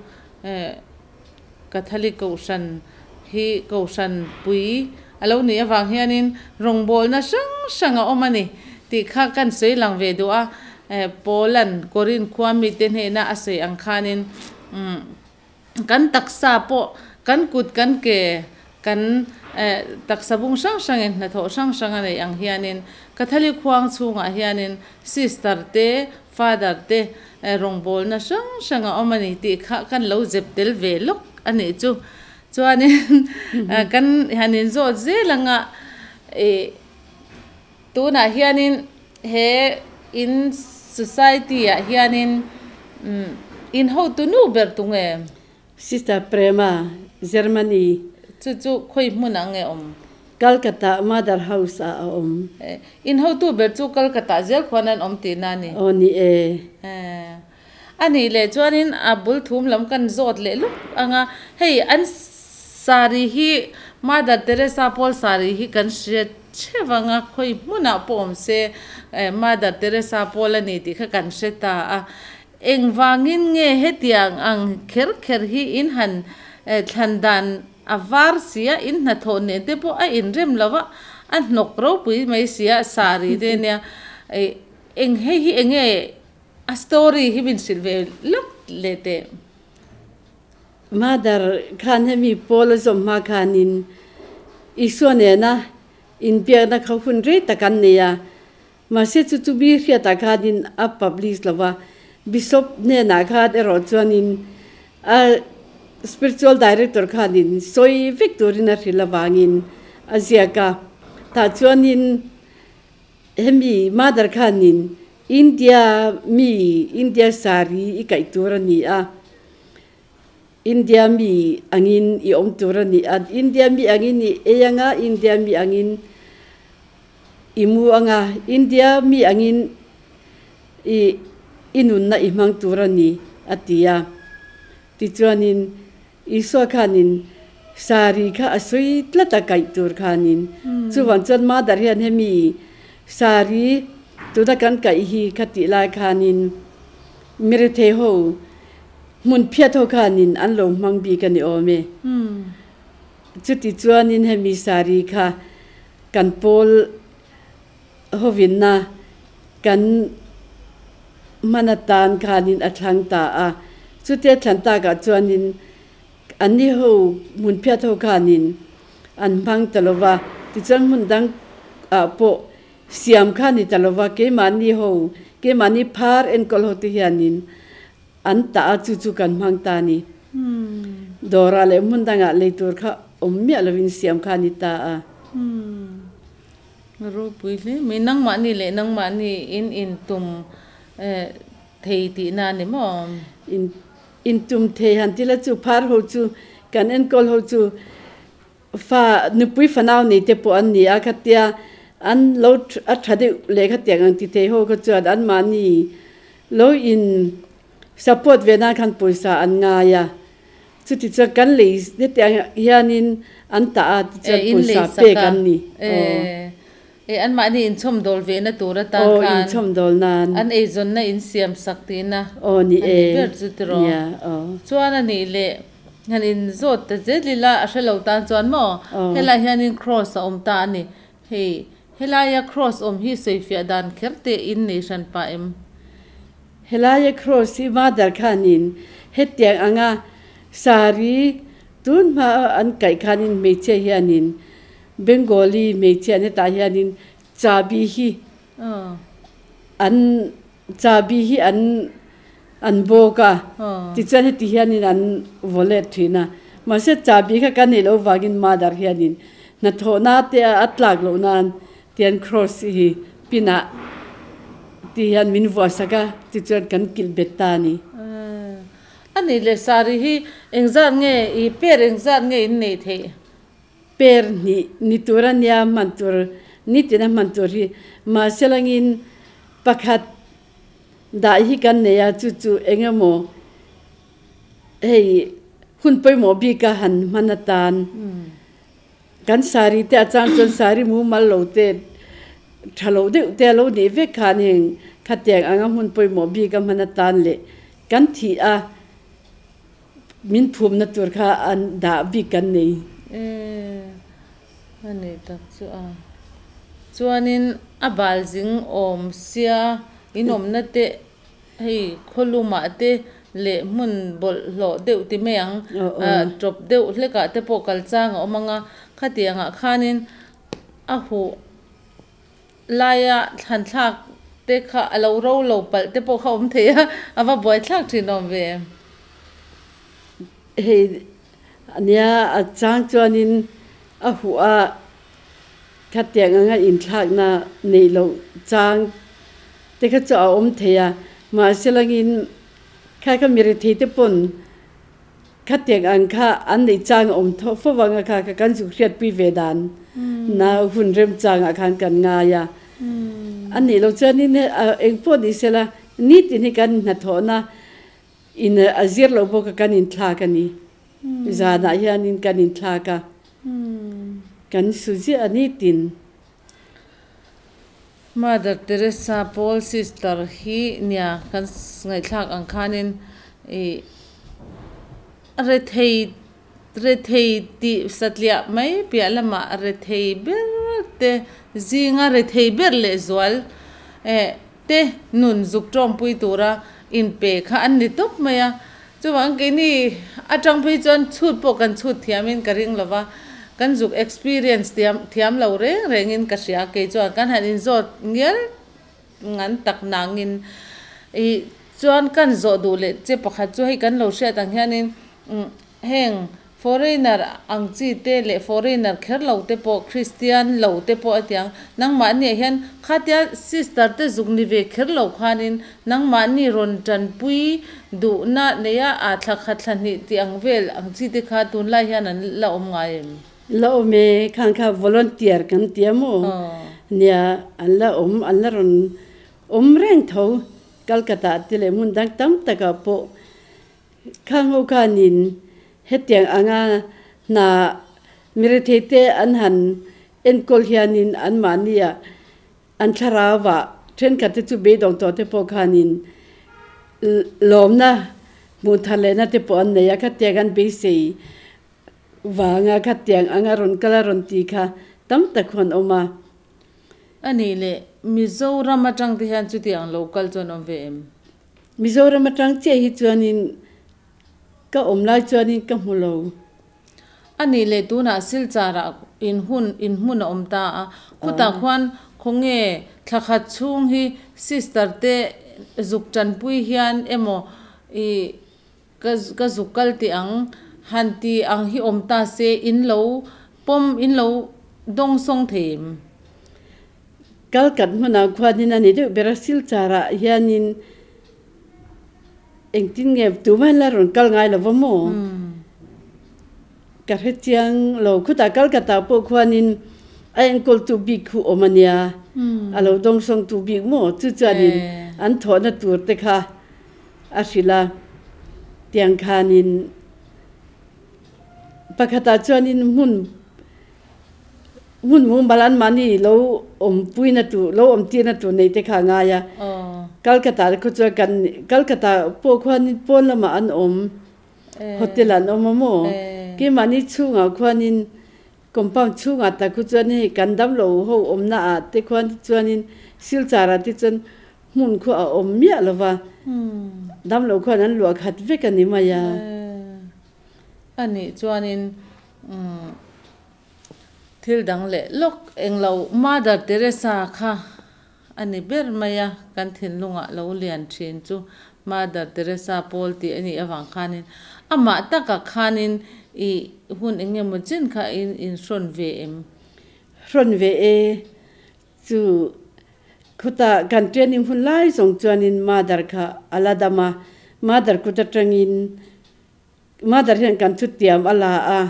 S1: Catholic Kohhran hi Kohhran pui a lo nih avang hianin rawngbawlna hrang hrang a awm a ni tih kha kan sawi lang ve duh a. Paula'n Korinth khua mite hnena a sawi ang khanin kan taksa pawh kan kut kan ke kan taksa bung hrang hrangin hnathawh hrang hrang a neih ang hianin Catholic huang chhungah hianin Sister te Father te rawngbawlna hrang hrang a awm a ni tih kha kan lo zep tel ve lawk a nih chu. Chuanin kan han inzawt zel anga ih tunah hianin he in society ah hianin in hotu nu ber tunge?
S2: Sister Prema, Germany.
S1: Chu chu khawi hmun ah nge awm?
S2: Calcutta Mother House ah a awm.
S1: In hotu ber chu Calcutta zel khuan an awm tihna a ni.
S2: Aw ni e.
S1: A nih leh chuanin a bul thum lam kan zawt leh luk ang a, hei an sari hi Mother Teresa pawl sari hi kan hre theuh ang a, khawi hmunah pawh awm se Mother Teresa pawl a ni tih kha kan hre ta a. Engvangin nge hetiang ang kher kher hi in han thlan dan a var si a, in hnathawh nen te pawh a inrem lo a, a hnawk ropui mai si a, sari te nia. Eng hei hi enge a story hi min hrilh ve lawk leh teh.
S2: Mother khan hemi pawl a zawm hma khanin Isua nena inbiakna kha hun rei tak an nei a, Mahse chu chu mi hriatah khanin a publish lo va, Bishop hnenah khan erawh chuanin a spiritual director khanin sawi vek turin a hrilh avangin a ziak a. Tah chuanin hemi mother khanin India mi India sari i kaih tur a ni a, India mi angin i awm tur a ni a, India mi angin i ei anga, India mi angin I mu anga India mi angin i i nunna i hmang tur a ni, a ti a. Tichuanin Isua khanin sari kha a sawi tlat a kaih tur khanin. Chuvang chuan Mother hian hemi sari tuna kan kaih hi kha tih lai khanin mirethei ho hmun phiat ho khanin an lo hmang bik a ni awm e. Chuti chuanin hemi sari kha Kan pawl hovinna kan hman atan khanin a thlang ta a, chutia thlan takah chuanin anni ho hmunphiat ho khanin an hmang ta lo va, tichuan hmun dang ah pawh siam kha ni ta lo va, keimahni ho, keimahni phar enkawl ho te hianin an tah a, chu chu kan hmang ta a ni. Dawrah leh hmun dangah lei tur kha awm miah lovin siam kha a ni ta a.
S1: Ropui hle mai. Nangmahni leh nangmahni in intum thei tihna a ni maw?
S2: In intum thei han ti la chu phar ho chu kan enkawl ho chu fa nupui fanau nei te pawh an ni a, khatia an lo a tha deuh leh khatiang ang ti thei ho kha chuan anmahni lo in support ve nan khan pawisa an ngai a, chuti chuan kan lei hetiang hianin an tah a tichuan pawisa pek an ni aw.
S1: E anmahni inchhawmdawl ve na tur atan khan
S2: aw inchhawmdawl nan
S1: an eizawnna insiam sak tihna
S2: aw ni
S1: e ber chu tiraw chuan a nih leh han inzawt ta zel ila a hrelo tan chuan maw helai hianin cross a awm ta a ni hei helaia cross awm hi sawifiah dan kher te in nei hran pah em?
S2: Helaia Cross hi Mother khanin hetiang anga saree tun hma an kaih khanin hmeichhia hianin Bengali hmeichhia an hetah hianin chahbi hi an chahbi hi an an bawk a tichuan heti hianin an vaw let thin a mahse chahbi kha kan neih loh vangin Mother hianin hnathawhna te a tlak loh nan Tian Cross hi pinah ti hian min vuahsak a, tichuan kan kilh bet ta a ni.
S1: A nih leh sari hi engzat nge i per engzat nge in neih theih?
S2: Per hnih ni tur a nia hman tur nitin a hman tur hi mahse langin pakhat dah hi kan nei a, chu chu eng emaw hei hun pawimawh bika han hman atan. Kan sari te a chang chuan sari mumal lo te tha lo deuh te a lo nih vek khan heng khatiang anga hmun pawimawh bik a hman atan leh kan thih a min phumna tur kha an dah bik kan nei.
S1: E a nih tak chu a. Chuanin a bal zing awm sia inawmna te Hei khawlumah te leh hmun bawlhhlawh deuh ti mai ang, tawp deuh hlekah te pawh kal chang a awm ang a, khatiangah khanin a huh laia thlan thlak te kha a lo ro lo palh te pawh kha awm thei a, a va buai thlak thin awm ve.
S2: Hei nia a chang chuanin a huh a khatiang anga inthlakna neih loh chang te kha chu a awm thei a, mahse langin kha kha mi rethei te pawn khatiang ang kha an neih chang a awm tho fo vang a kha kha kan zuk hriatpui ve dan na hun remchangah khan kan ngai a, a nih loh chuanin engpawh ni sela nitin hi kan hnathawhna in a zir loh bawk a kan inthlak a ni. Zanah hianin kan inthlak a, kan su ziah a nitin.
S1: Mother Teresa Paul Sister hi nia kan ngaihthlak ang khanin ih rethei rethei tih satliah mai piah lamah rethei ber te zinga rethei ber leh zual eh te nun zuk tawngpui tura inpe kha an ni tawp mai a. Chuvang keini atang phei chuan chhut pawh kan chhut thiamin ka ring lova, kan zuk experience thiam thiam lo reng rengin ka hria kei chuan kan han inzawt ngial ngan tak nangin ih chuan kan zawh duh leh che pakhat chu hei kan lo hriat ang hianin heng Foreigner ang chi te leh foreigner kher lo te pawh Christian lo te pawh a ti ang. Nangmahni ah hian khatia sister te zuk ni ve kher lo khanin nangmahni rawn tanpui duhna neia ah thla khat thla hnih tih ang vel ang chi te kha tunlai hian an la awm ngai em?
S2: La awm e, khang kha volunteer kan ti a maw? Nia, an la awm, an la rawn awm reng tho Calcutta te leh hmun dang tam takah pawh. Khang ho khanin hetiang anga hna miretheite an han enkawl hianin anmahnia an thlarauah thenkhatte chu beidawng tawh te pawh khanin lawmna hmuh thar lehna te pawh an nei a, khatiang an beisei vanga khatiang anga rawn kal a rawn ti kha tam tak huan awm a.
S1: A nih leh Mizoram atang te hian chutiang lo kal chuan awm ve em?
S2: Mizoram atang chiah hi chuanin ka awm lai chuanin ka hmu lo.
S1: A nih leh tunah Silchar-ah in hun in hmun a awm ta a, khutah khuan khawnge thla khat chhung hi sister te zuk tanpui hian emaw ih ka ka zuk kal tih ang han ti ang hi awm ta se in lo pawm in lo dawng sawng thei em?
S2: Kalkat hmunah khuanin a ni deuh ber a, Silchar-ah hianin engtin nge tumah la rawn kal ngai lo va maw? Ka hre chiang lo. Khutah Kalkatah pawh khuanin a enkawltu bik khu awm a nia, a lo dawngsawngtu bik maw? Chu chuanin an thawhna tur te kha a hrilh a, tiang khanin pakhatah chuanin hmun Hmun mumal an mahni lo awmpuina tur, lo awmtirna tur nei te kha a ngai a. Calcutta khaw chuan kan, Calcutta pawh khuanin pawn lamah an awm, hotel ah an awm a maw? Keimahni chhungah khuanin compound chhungah tak khu chuan hei kan damlo ho awmna ah te khuan chuanin Silchar ah te chuan hmun khu a awm miah lo va. Damlo khuan an luah khat vek a ni mai a.
S1: A nih chuanin thil dang leh lawk englo Mother Teresa kha a ni ber mai a, kan thinlungah lo lian thin chu Mother Teresa pawl tih a nih avang khanin amah takah khanin i hun eng emaw chin kha in inhrawn ve em?
S2: Hrawn ve e. Chu khutah kan training hun lai zawng chuanin Mother kha a la dam a, Mother kut atangin Mother hian kan chutiam a la a,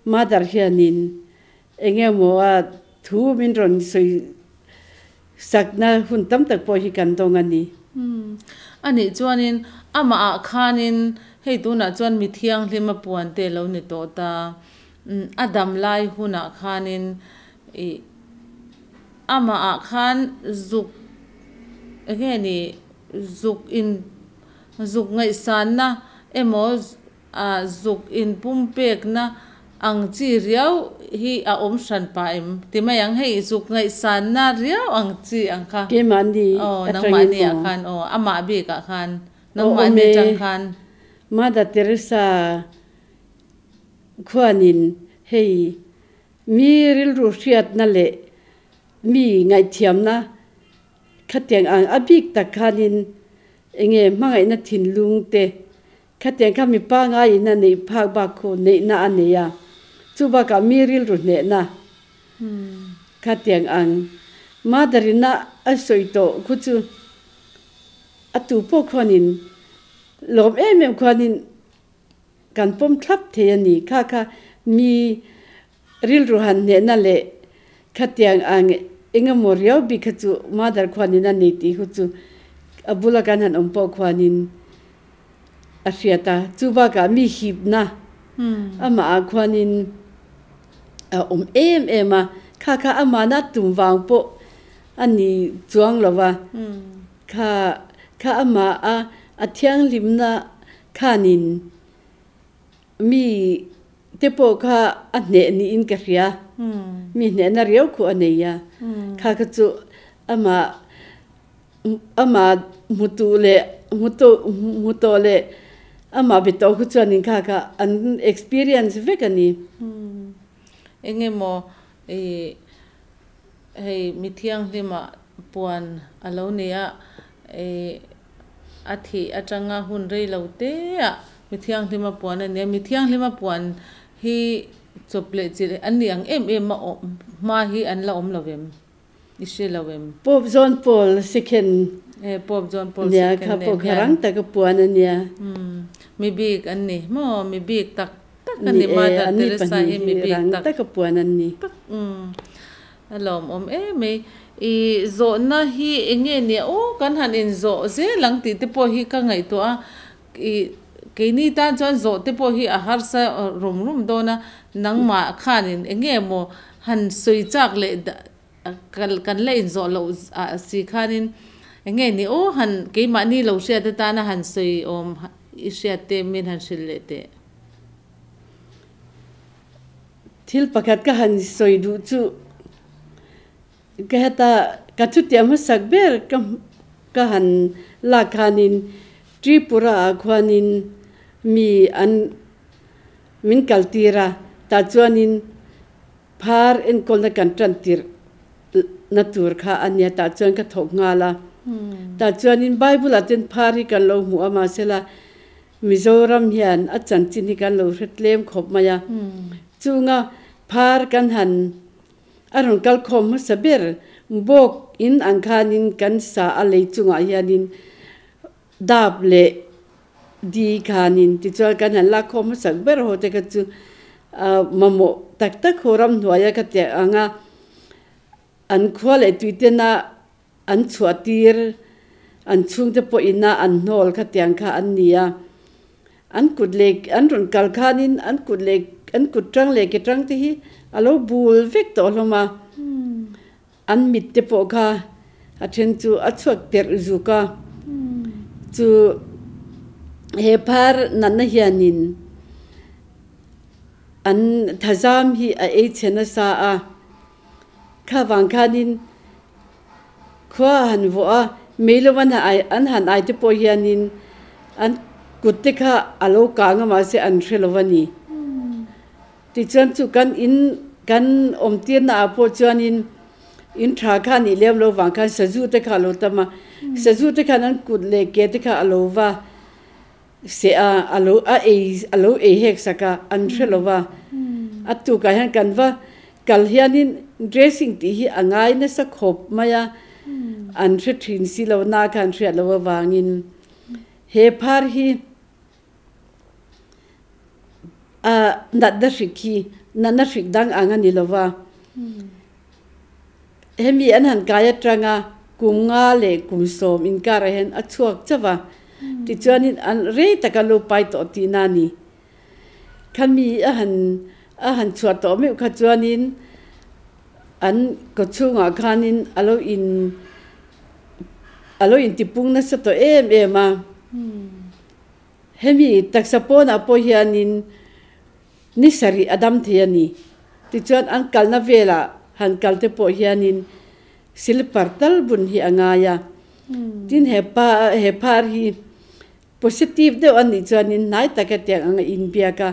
S2: Mother hianin eng emaw a thu min rawn sawi sakna hun tam tak pawh hi kan dawng a ni.
S1: A nih chuanin amah ah khanin hei tunah chuan mi thianghlim a puan te lo ni tawh ta, a dam lai hunah khanin ih amah ah khan zuk enge ni zuk in Zuk ngaihsanna emaw zuk inpumpekna ang chi riau hi a awm hran pah em? Ti mai ang, hei zuk ngaihsanna riau ang chi ang kha.
S2: Keimahni atangin
S1: Nangmahni ah khan aw, amah bik ah khan, nangmahni atang khan.
S2: Mother Teresa khuanin hei mi rilru hriatna leh mi ngaihthiamna Khatiang ang a bik tak khanin enge hmangaihna thinlung te khatiang kha mi pangaiin a neih phak bak khu neihna a nei a, chu bakah mi rilru hnehna khatiang ang Mother-in a a sawi tawh khu chu a tu pawh khuanin lawm em em khuanin kan pawm thlap thei a ni. Kha kha mi Rilru han hnehna leh khatiang ang engemaw riau bik kha chu Mother khuanin a nei tih hu chu a bula kan han awm pawh khuanin a hriat a. Chu bakah mi hipna amah ah khuanin a awm em em a, kha kha amahna tum vang pawh a ni chuang lo va, kha kha amah a a thianghlimna khanin Mi te pawh kha a hneh niin ka hria. Mi hnehna riau khuh a nei a. Kha kha chu amah amah hmutu leh hmutu hmu tawh leh amah be tawh khu chuanin kha kha an experience vek a ni.
S1: Eng emaw i hei mi thianghlimah puan a lo ni a, i a thih atanga hun rei lo te ah mi thianghlima puan a ni a, mi thianghlima puan hi chawp leh chilh an ni ang em em a awm hma hi an la awm lo vem? I hre lo em?
S2: Pope John Paul Second
S1: E Pope John Paul
S2: nia
S1: Second
S2: kha
S1: nen
S2: pawh kha
S1: hian
S2: rang taka puan a nia.
S1: Mi bik an ni maw? Mi bik tak tak a
S2: Ni
S1: ni
S2: e,
S1: Mother
S2: an ni
S1: Teresa
S2: pahnih
S1: hi mi
S2: hi
S1: bik
S2: rang
S1: tak
S2: taka puan an ni.
S1: tak umm a lawmawm em mai. I zawhna hi eng nge nia aw kan han inzawh zel ang tih te pawh hi ka ngaihtuah a, i keini tan chuan zawh te pawh hi a harsa rum rum dawn a, nangmah khanin eng nge maw han sawi chak leh kan la inzawh loh ah si khanin eng nge ni aw han keimahni lo hriat atana han sawi awm i hriat te min han hrilh leh teh.
S2: Thil pakhat ka han sawi duh chu ka heta ka chutiang hmasak ber ka ka han lak khanin Tripura ah khuanin mi an min kal tir a, tah chuanin phar enkawlna kan tan tirh na tur kha a nia tah chuan ka thawk nghal a. Tah chuanin Bible ah chuan phar hi kan lo hmu a mahsela Mizoram hian a chanchin hi kan lo hre tlem khawp mai a, chunga phar kan han a rawn kal khawm hmasa ber bawk in ang khanin kan sa a lei chungah hianin dap leh di khanin tichuan kan han lak khawm hmasak ber ho te kha chu mamawh tak tak ho ramhnuaia ka teh ang a, an khua leh tuitena An chhuah tir, an chhungte pawh ina an hnawl kha tiang kha an ni a. An kut leh an rawn kal khanin an kut leh an kut tang leh ke tang te hi a lo bul vek tawh hlawm a. An mit te pawh kha a then chu a chhuak terh zuk a. Chu he phar natna hianin an thazam hi a ei chhe nasa a. Kha vang khanin khua a han vawh a, Mei lo an ai an han ai te pawh hianin an kut te kha a lo kang a mahse an hre lo a ni. Tichuan chu kan in kan awm tirna ah pawh chuanin in tha kha a nih lem lo vang khan sazu te kha a lo tam a, sazu te khan an kut leh ke te kha a lo va seh a, a lo a ei a lo ei hek sak a, an hre lo va. A tukah hian kan va kal hianin dressing tih hi a ngai nasa khawp mai a, an hre thin si lo na kha an hriat loh avangin he phar hi A natna hrik hi natna hrik dang ang a ni lo va. Hemi an han kai atanga kum nga leh kum sawm inkarah hian a chhuak chauh va. Tichuanin an rei taka lo pai tawh tihna a ni. Khami a han a han chhuah tawh meuh kha chuanin an kawchhungah khanin a lo in a lo intipung nasa tawh em em a. Hemi taksa pawnah pawh hianin ni sarih a dam thei a ni. Tichuan an kalna velah han kal te pawh hianin silper tal bun hi a ngai a. Tin he pa he phar hi positive deuh a nih chuanin hnai taka tiang ang a inbiak a,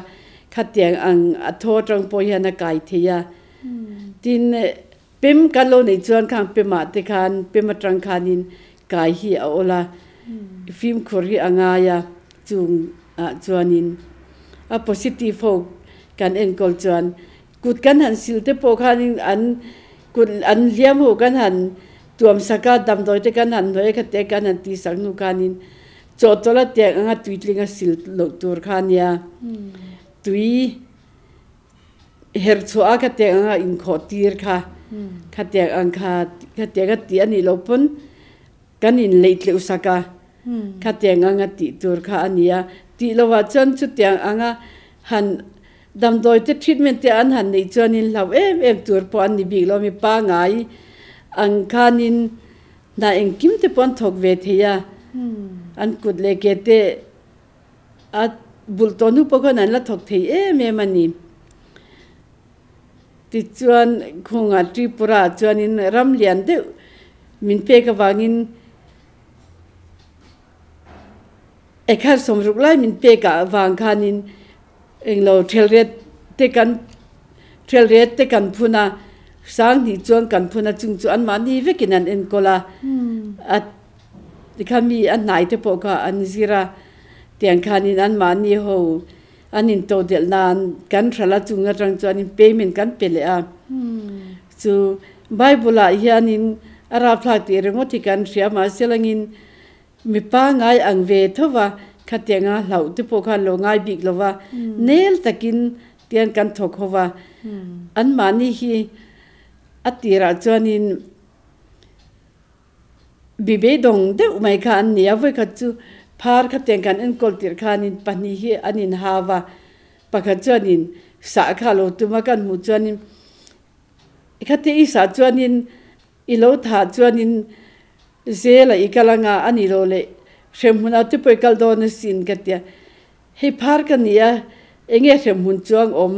S2: khatiang ang a thaw atang pawh hian a kai thei a. Tin pem kan lo neih chuan khang pemah te khan pem atang khanin Kai hi a awl a, fimkhur hi a ngai a, chung ah chuanin a positive ho kan enkawl chuan kut kan han sil te pawh khanin an kut an hliam ho kan han tuam sak a, damdawi te kan han hnawih a khate kan han tih sak hnu khanin chawhtawlh a tiang anga tuitling a sil loh tur kha nia tui. Her chhuah a ka tiang anga inkhawh tir kha, kha tiang ang kha, kha tiang a tih a nih loh pawn kan inleih tleuh sak a, kha tiang anga tih tur kha a ni a. Tih lovah chuan chutiang anga han damdawi te treatment te an han neih chuanin hlauh em em tur pawh an ni bik lo a mi pangai ang khanin hna engkim te pawh an thawk ve thei a, an kut leh ke te A bulh tawh hnu pawh khan an la thawk thei em em a ni. Tichuan khungah Tripura ah chuanin ram lian deuh min pek avangin ekhar sawmruk lai min pek ah vang khanin englo thelret te kan thelret te kan phun a, sanghnih chuan kan phun a chung chu anmahni vekin an enkawl a. A Tikhan mi a hnai te pawh kha an zir a, tiang khanin anmahni ho an intodelh nan kan hral a, chung atang chuanin payment kan pe leh a. Chu Bible ah hianin a rapthlak tih ringawt hi kan hria, mahse langin mi pangngai ang ve tho va, khatianga hlauh te pawh khan lo ngai bik lo va, nel takin tiang kan thawk ho va. Anmahni hi a tirah chuanin Bibei dawng deuh mai kha an ni a, vawikhat chu phar khatiang kan enkawl tirh khanin pahnih hi an inhau a, pakhat chuanin sah kha a lo tum a, kan hmuh chuanin khatia i sah chuanin i lo thah chuanin zela i kal anga a ni lo leh hremhmun ah te pawh i kal dawn asin ka tia, hei phar ka ni a, enge hremhmun chuang awm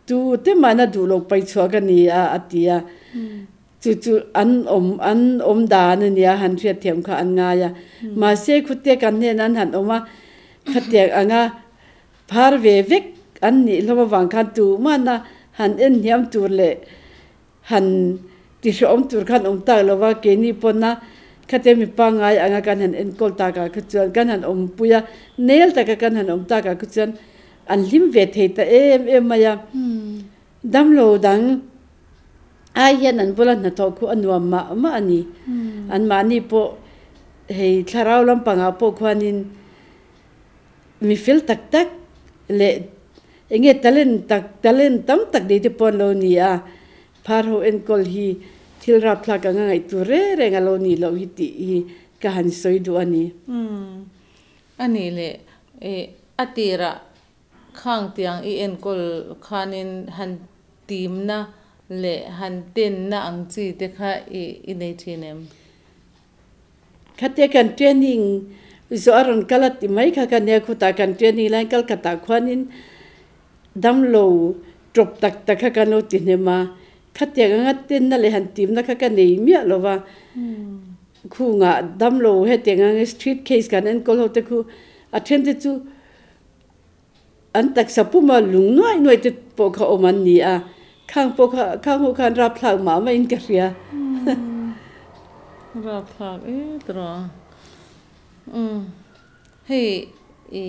S2: tu te mahna duh loh paihchhuah ka ni a a ti a. Chu chu an awm an awm dan a nia han hriatthiam kha an ngai a. Mahse khute kan hnenah an han awm a, khatiang anga phar ve vek an nih hlawm avang khan tumahna han en hniam tur leh han tihrehawm tur khan awm tak lo va, keini pawna khate mi pangngai anga kan han enkawl takah kha chuan kan han awmpui a, nel taka kan han awm takah kha chuan an hlim ve thei ta em em mai a. Damlo dang. Ai hian an bula hnathawh khu a nuam mah mah a ni. Anmahni pawh hei thlarau lampangah pawh khuanin mi fel tak tak leh eng nge talent tak talent tam tak nei te pawh an lo ni a. Phar ho enkawl hi thil rapthlak anga ngaih tur reng reng a lo nih loh hi tih hi ka han sawi duh a ni.
S1: A nih leh a tirah Khang tiang i enkawl khanin han timna leh han tenna ang chi te kha i nei thin em?
S2: Khatia kan training zawh a rawn kal a ti mai kha ka nia, khutah kan training laiin Kolkata khuanin damlo tawp tak tak kha kan lo ti hnem a, khatiang anga tenna leh han timna kha ka nei miah lo va. Khungah damlo hetiang anga street case kan enkawl ho te khu a then te chu an taksa puma lung nuai nuai te pawh kha awm an ni a, khang pawh kha khang ho khan rapthlak mah maiin ka hria.
S1: Rapthlak e tawh a. Hei i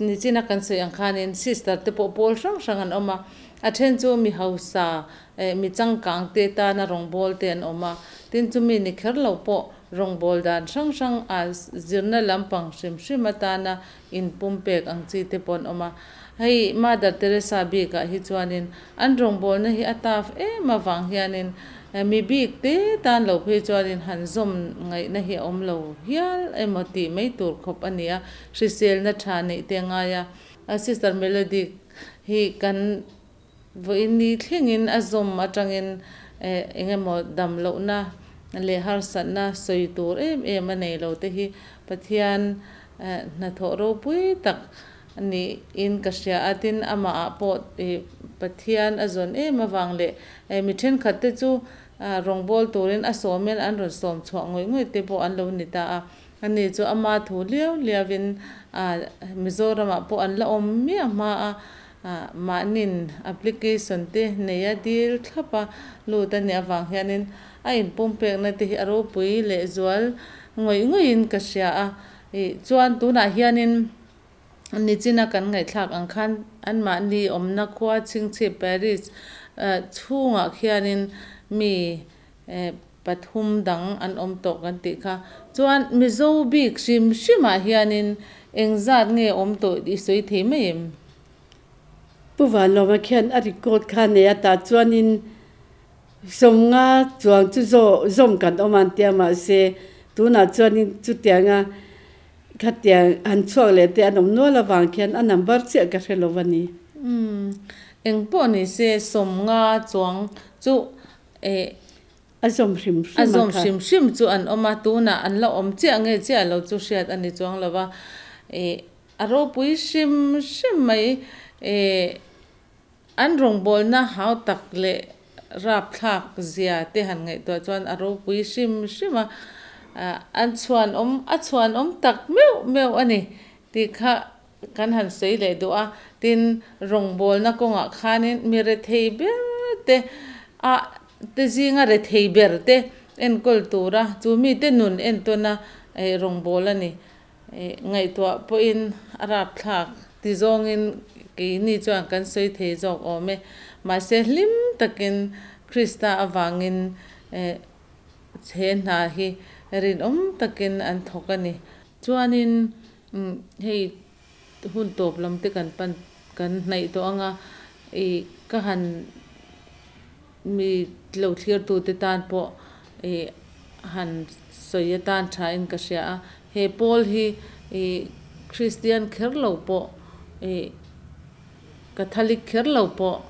S1: Nichina kan sawi ang khanin sister te pawh pawl hrang hrang an awm a, a then chu mi hausa eh mi changkang te tana rawngbâwl te an awm a, tin chu mi ni kher lo pawh rawngbâwl dan hrang hrang a zirna lampang hrim hrim atana inpumpek ang chi te pawh an awm a. Hei Mother Teresa bikah hi chuanin an rawngbâwlna hi a taf em avang hianin mi bik te tan lo phei chuanin han zawm ngaihna hi a awm lo hial emaw tih mai tur khawp a ni a, hriselna tha neih te a ngai a. Sister Melody hi kan vawiin ni thlengin a zawm atangin eng emaw dam lohna leh harsatna sawi tur em em a nei lo te hi Pathian hnathawh ropui tak niin ka hria a, tin amahah pawh Pathian a zawn em avang leh mi thenkhat te chu rawngbâwl turin a sawmin an rawn sawm chhuah ngawih ngawih te pawh an lo ni ta a, ani chu ama thu liau liauin Mizoramah pawh an la awm miah hma a, mahnin application te neia dil thlap a lut a nih avang hianin a inpumpekna te hi a ropui lehzual ngawih ngawihin ka hria a, chuan tunah hianin Nichina kan ngaihthlak ang khan anmahni awmna khua chhingchhip Paris chhungah khianin mi pathum dang an awm tawh kan tih kha. Chuan Mizo bik hrim hrimah hianin engzat nge awm tawh i sawi thei mai em?
S2: Pu Vanlawma khian a record kha nei a tah chuanin 50 chuang chu zawm kan awm an tia mahse tunah chuanin chutianga Khatiang han chhuak leh te an awm nual avang khian a number chiah ka hre lo a ni.
S1: Umm, eng pawh ni se 50 chuang chu eh.
S2: A zawm hrim hrim
S1: a kha. A zawm hrim hrim chu an awm a, tunah an la awm chiah nge chiah lo chu hriat a ni chuang lo va. Eh, a ropui hrim hrim mai eh. An rawngbawlna hau tak leh rapthlak zia te han ngaihtuah chuan a ropui hrim hrim a, an chhuanawm a chhuanawm tak meuh meuh a ni tih kha kan han sawi leh duh a. Tin, rawngbawlna kawngah khanin mi rethei ber te a te zinga rethei ber te enkawl tura chu mite nun entawna rawngbâwl a ni. Ngaihtuah pawhin a rapthlak ti zawngin keini chuan kan sawi thei zawk awm e. Mahse hlim takin Krista avangin he hna hi rinawm takin an thawk a ni. Chuanin hei hun tawp lam te kan pan kan hnaih tawh anga i ka han mi lo thlirtute tan pawh i han sawi atan thain ka hria a, he pawl hi i Kristian kher lo pawh i Catholic kher lo pawh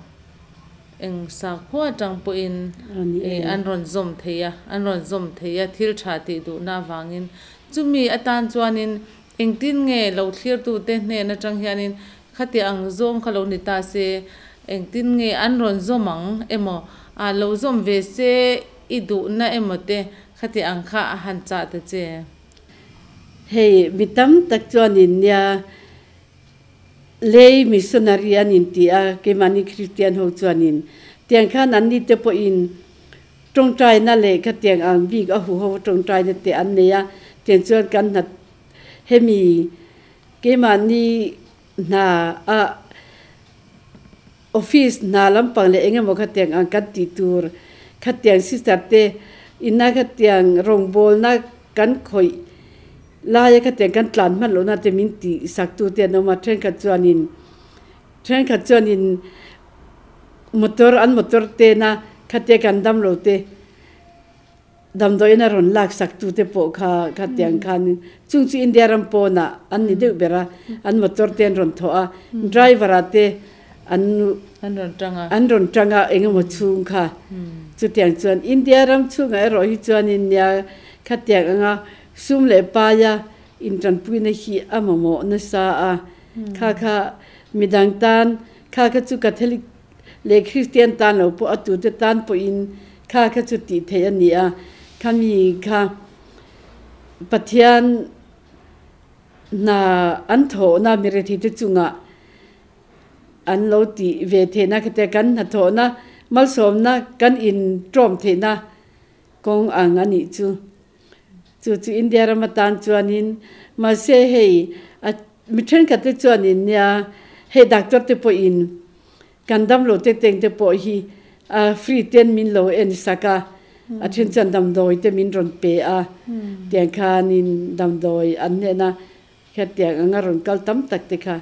S1: eng sakhua atang pawhin i an rawn zawm thei a, an rawn zawm thei a thil tha tih duhna avangin chumi atan chuanin Engtin nge lo thlirtute hnen atang hianin khati ang zawng kha lo ni ta se, engtin nge an rawn zawm ang emaw, a lo zawm ve se i duhna emaw te khati ang kha a han chah ta che?
S2: Hei, mi tam tak chuanin nia lei missionary an inti a, keimahni Kristian ho chuanin tiang khan anni te pawhin Tawngtaina leh khatiang ang bik a huho tawngtaina te an nei a, tiang chuan kan hna hemi keimahni hna a office hna lampang leh eng emaw khatiang ang kan tih tur khatiang sister te ina khatiang rawngbawlna kan khawih laia khatiang kan tlan hman lohna te min tih sak tu te an awm a, thenkhat chuanin thenkhat chuanin Motor an motor tena khatia kan dam lo te damdawiin a rawn lak sak tu te pawh kha khatiang khan chung chu India ram pawnah an ni deuh ber a an motor te an rawn thawh a driver ah te an
S1: an rawn tang a
S2: an rawn tang a eng emaw chhung kha chutiang chuan India ram chhungah erawh hi chuanin nia khatiang anga sum leh paia intanpuina hi a mamawh nasa a kha kha midang tan Kha kha chu Catholic leh Christian tan lo pawh a tute tan pawhin kha kha chu tih theih a ni a. Khami kha Pathian hna an thawhna mirethei te chungah an lo tih ve theihna khatia kan hnathawhna malsawmna kan intawm theihna kawng ang a nih chu. Chu chu India ram atan chuanin mahse hei a mi thenkhat te chuanin nia hei doctor te pawhin Kan damlo te teng te pawh hi free ten min lo en sak a, a then chuan damdawi te min rawn pe a, tiang khanin damdawi an hnena khatiang anga rawn kal tam tak te kha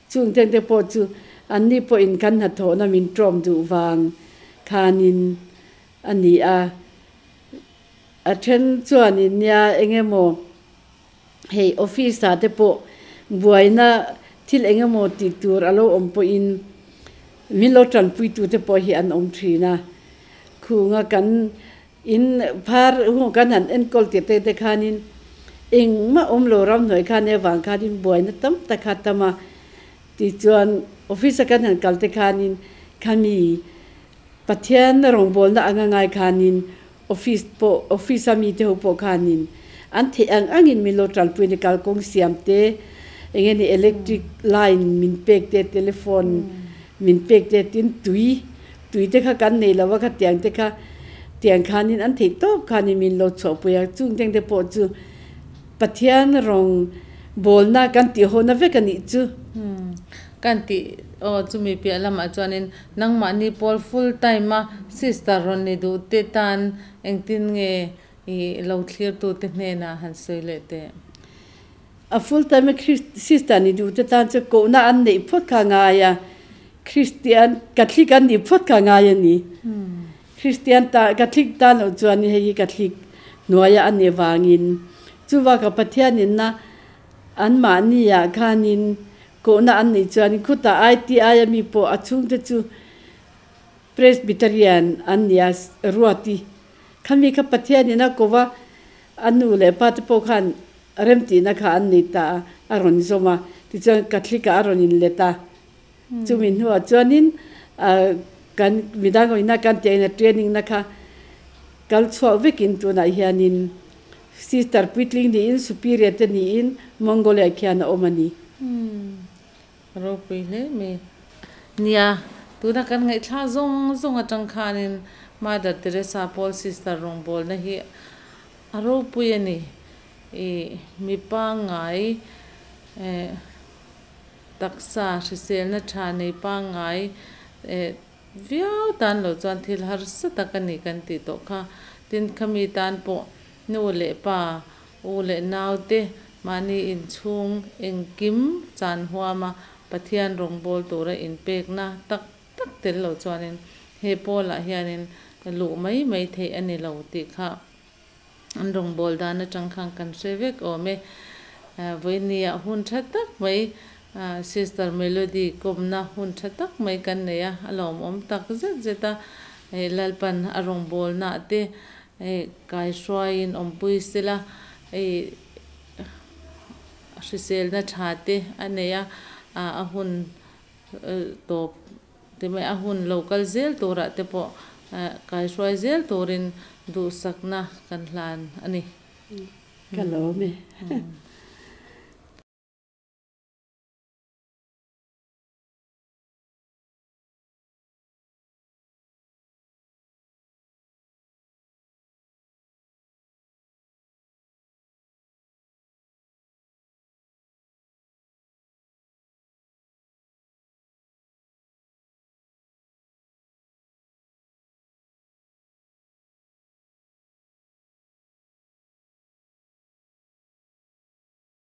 S2: chung teng te pawh chu anni pawhin kan hnathawhna min ṭawm duh vang khanin a ni a, a then chuanin nia eng emaw Hei office ah te pawh buaina thil eng emaw tih tur a lo awm pawhin min lo tanpui tu te pawh hi an awm thin a. Khunga kan in phar hung kan han enkawl tir te te khanin engmah awm lo ramhnuai khan e vang khanin buaina tam tak kha tam a. Tichuan office a kan han kal te khanin khami Pathian rawngbawlna anga ngai khanin office pawh office a mite ho pawh khanin an theih ang angin min lo tanpui a ni kalkawng siam te eng nge ni electric line min pek te telephone min pek te tin tui tui te kha kan nei lo a khatiang te kha tiang khanin an theih tawp khanin min lo chhuahpui a chung teng te pawh chu Pathian rawngbawlna kan tih hawhna vek a nih chu.
S1: Kan tih aw chumi piah lamah chuanin nangmahni pawl full time a sister rawn ni duh te tan engtin nge i lo thlirtute hnenah han sawi leh teh?
S2: A full time a sister ni duh te tan chu kohna an neih phawt kha ngai a, Christian Catholic an nih phawt kha ngai a ni. Kristian ta Catholic tan loh chuan hei hi Catholic hnuaia a nih vangin chuvaka Pathianinna anmahniah khanin kohna an nih chuan khutah ITI a mi pawh a chhungte chu Presbyterian an nia ruati khami kha Pathianin a kova a nu leh pa te pawh khan remtihna kha an nei ta a a rawn zawm a tichuan Catholic ah a rawn inlet a. Chumi hnuah chuanin kan midang awina kan tih aina training na kha kal chhuak vekin tunah hianin sister puitling niin superior te niin Mongolia khian a awm a ni.
S1: Ropui hle mai. Nia, tuna kan ngaihthla zawng zawng atang khanin Mother Teresa Paul Sister rawngbawlna hi a ropui a ni. I mi pangngai eh. Taksa hriselna tha nei pangngai viau tan lo chuan thil harsa tak a ni kan tih tawh kha. Tin, khami tan pawh nu leh pa, u leh nau te mahni inchhung engkim chan huama Pathian rawngbâwl tura inpekna tak tak tel lo chuanin he pawlah hianin luh mai mai theih a ni lo tih kha An rawngbâwl dan aṭang khan kan hre vek awm e. Vawinia hun ṭha tak mai Sister Melody kawmna hun ṭha tak mai kan nei a, a lawmawm tak zet zet a. Hei Lalpan a rawngbâwlnaah te kaihruaiin awmpui sela, hei hriselna ṭha te a nei a, a hun tawp Timai a hun lo kal zel turah te pawh kaihruai zel turin duhsakna kan hlan a ni.
S2: Ka lawm e.